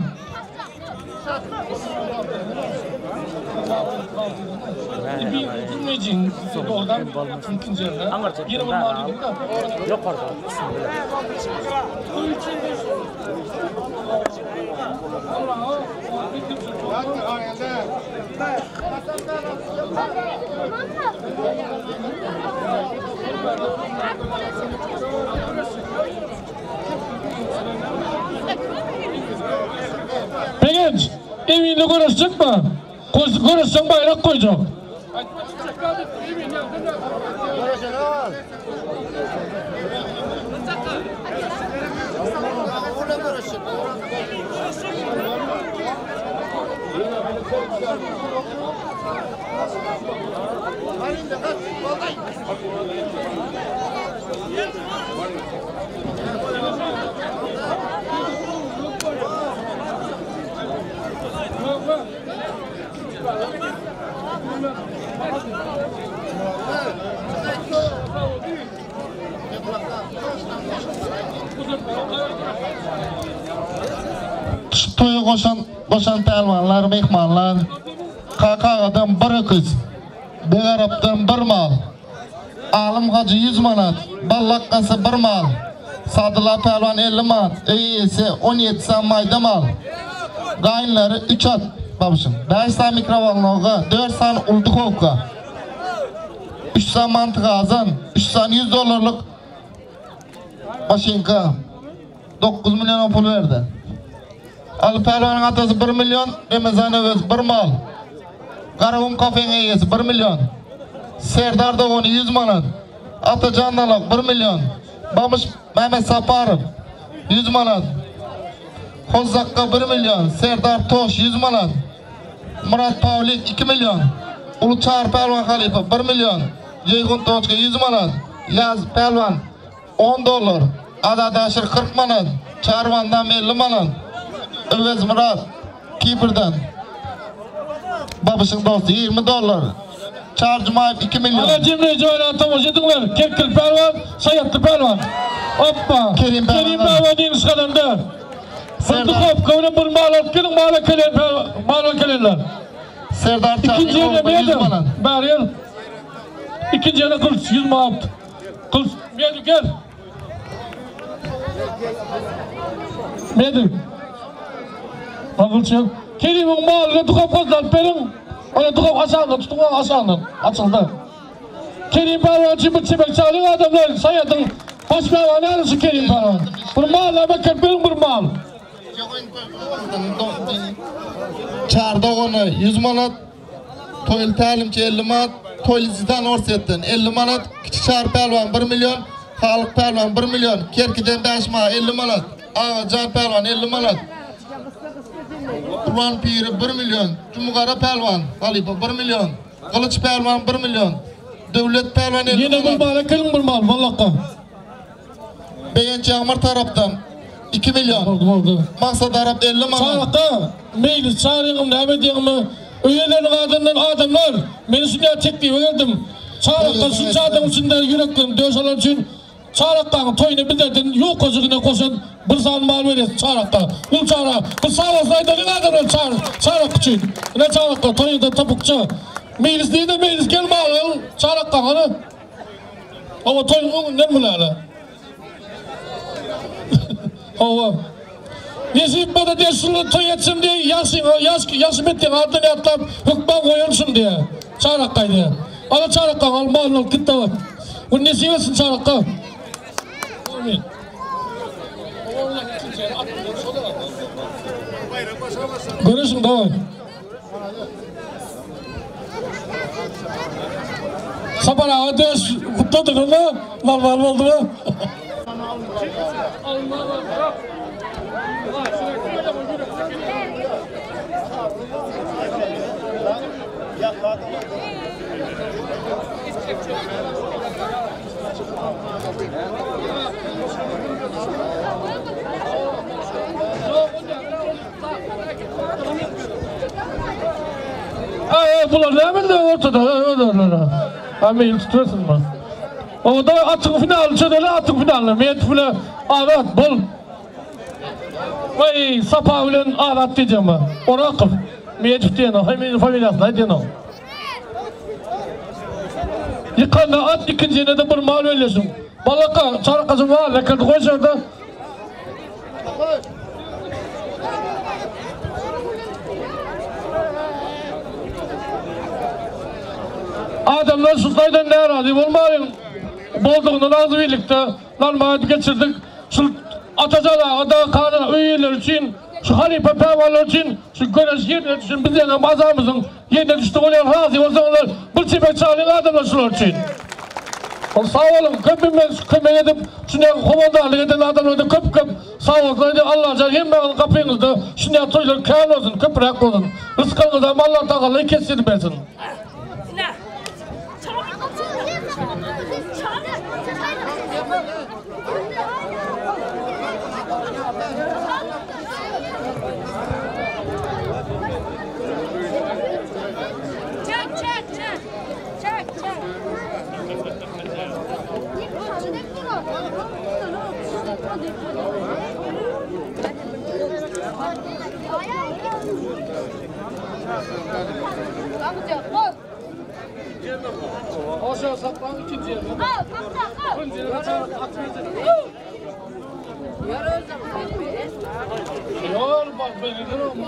Begenç, eminli göreşjekmi? Göreşseň baýrak goýjak. Şu toýa goşan goşan pälwanlar, myhmanlar, Kaka agadan bir öküz, Beg Arapdan bir mal, Alym hajy 100 manat, Ballak gasy bir mal, Sadylla pälwan 50 manat, öý eýesi 17 sany maýda mal, gaýynlary 3 at, babşym, 5 sany mikrowolnowka, 4 sany uly duhowka, 3 sany manty gazan, 3 sany 100 dollarlyk maşynka, 9 million pul berdi. Aly pälwanyň atasy 1 million, Remezan Öwez 1 mal. Garagum kafeň eýesi 1 million. Serdar dogany 100 manat. Atajan Nalak 1 million. Bamyş Mehmet Saparow 100 manat. Hozzakka 1 million. Serdar Toş 100 manat. Murat Pawlik 2 million. Uly Çary Pälwan Halypa 1 million. Jeýhun Toçka 100 manat. Ýaz Pälwan 10 dollar. Azat Aşyr 40 manat. Çarwandam 50 manat. Öwez Myrat Kiprden. Babyşyň dosty 20 dollar. Çary Jumaýew 2 million. Ana jemleýji oýna tomaşa ediňler. Kerkil pälwan, Saýatly pälwan. Hoppa. Kerim Kerim Pälwan ýeňiş gazandy. Bir duhowka bilen bir mal alyp geliň, mala kelen, mala kelenler. Serdar İkinji Çaryň ýerde ogly 100 Medim. manat. Bäri gel. İkinji ýerde Gylyç 100 manat. Gylyç, Medim gel. Medim. Ha Gylyç gel. Kerimiň malyny duhowkasyny alyp beriň. Ony duhowka aşagyndan tutuň, aşagyndan. Açyldy. Kerim pälwan üçin bir çemek çalyň adamlar, Saýadyň baş pälwany ýaly şu Kerim pälwan. Bir mal näme kerip beriň bir mal. Çar dogany 100 manat, Toýly tälimçi 50 manat, Toýly Zidan Orsýetden 50 manat, Kiçi Çary pälwan 1 million, Halyk pälwan 1 million, Kerkiden 5 ma 50 manat, Agajan pälwan 50 manat, Gurban piri 1 million, Jumgara pälwan halypa 1 million. Gylyç pälwan 1 million. Döwlet pälwan 50 Ýene bir manat. mal ekeliň bir mal wallaka. Begenç Ýagmyr tarapdan 2 million. Boldy boldy. Maksat Arap 50 manat. Çarykda meýlis çaryňym näme diýeňmi? Öýeleriň adyndan adamlar meni şunýa teklibe geldim. Çarykda şunça adamyň içinde ýüreklerim döş alan üçin Çarakdaň toýuny bizlerden ýokajygyna goşan bir sany mal berýäs Çarakda. Gul Çara, bir sag bolsun aýdalyň adamlar Çar, Çarak üçin. Ine Çarakda toýunda topukça. Meýlis diýde meýlis gel mal al Çarakdaň hany. Hawa toýuň öňünden bular. Hawa. Nesip bolsa diýe şuny toý etsem diýe ýagşy ýaş ýagşy metdiň adyny ýatlap hökman goýaryn şuny diýe. Çarakgaý diýe. Ala Çarakgaň al malyny alyp git dawa. Bu nesip etsin Çarakga. Amin. Görüşün dawa. Sapar aga döş gutladyňyzmy? Mal mal boldumy? Ay, bular ne bildi ortada öyle. Ha meyil tutuyorsun mu? O da atın finalı çödeli atın finalı. Meyil bile avat bol. Vay sapa bilen avat diyeceğim ben. Orakov. Meyil diyen o. Hemen familyasına diyen o. Yıkanla at ikincine de bir mal öylesin. Balaka çarkası var. Lekirdi koy şurada. Adamlar şu saydan ne razı olmayın. Bolduğundan ağzı birlikte normal geçirdik. Şu Atacan ağa da kanun üyeler için, şu halife pehvallar için, şu güneş yerine düşün, biz yani mazamızın yerine düştü oluyor, razı olsunlar. Bir çipe çağırın adamlar şunlar için. Ol sağ olun, köpümüz kömek edip, şuna komandarlık eden adamlar da köp köp sağ olsun. Allah can hemmeğin kapınızda şuna toylar kâr olsun, köpürek olsun. Rızkınızda Allah Teala kesdirmesin. Çek çek çek. Çek çek. Aşağı saplan ikinci yerine. Yol bak beni durma.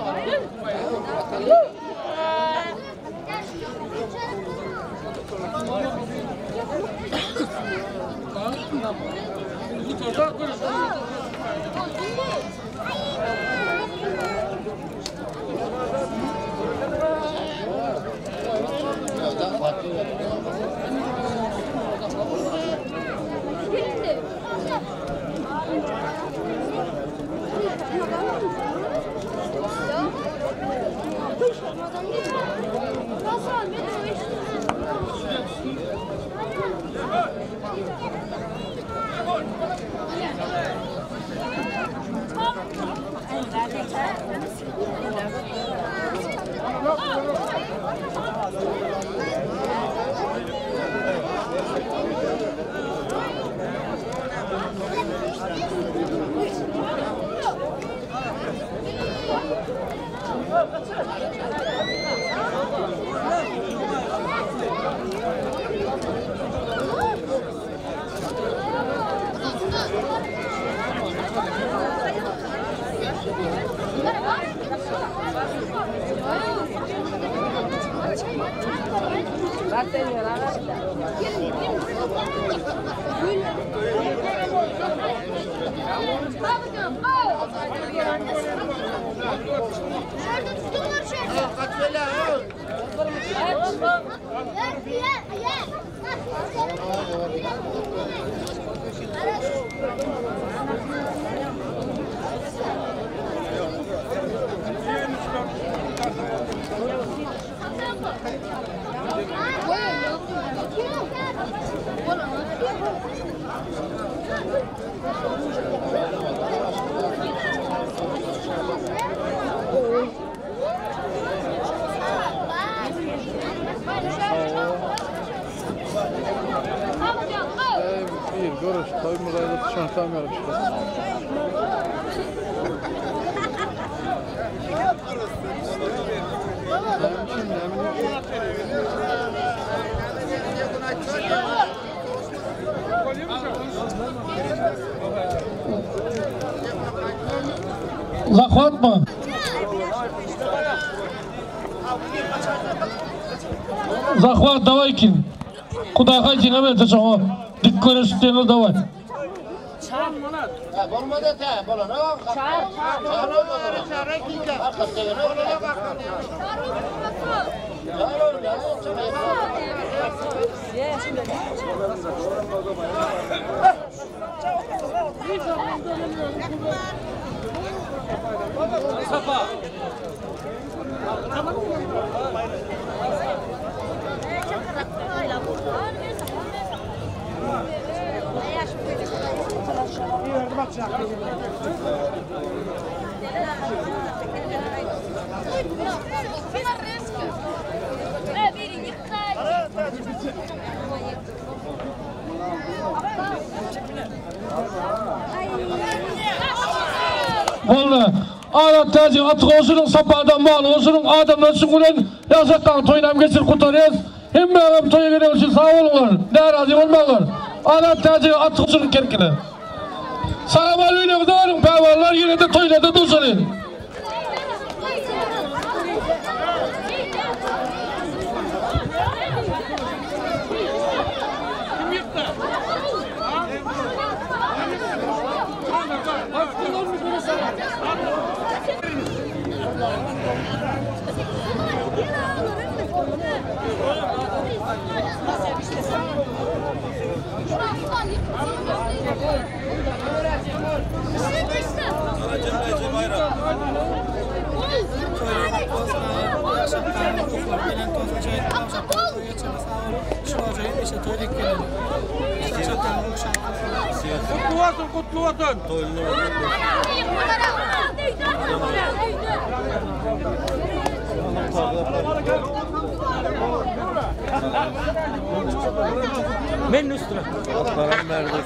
Bir görüş toýumyza düşen görüşdi. Zahvatmy? Zahvat daway kim? Hudaý jeňe berse şoňa dik göreşip deňiz daway. Bolmadı te, bolan. Çar, çar. Boldy. Adat täji atyk olsun, sapardan mal olsun, adamlar şu bilen ýaşakdan toýnam geçirip gutarýas. Hemme adam toýa gelen üçin sag bolunlar. Närazy bolmaňlar. Adat täji atyk olsun kerkine. Salam aleyküm dorum, päwallar ýene de toýlarda duşalyň. Kutlu olsun, kutlu olsun. Men üstüne. Param verdik.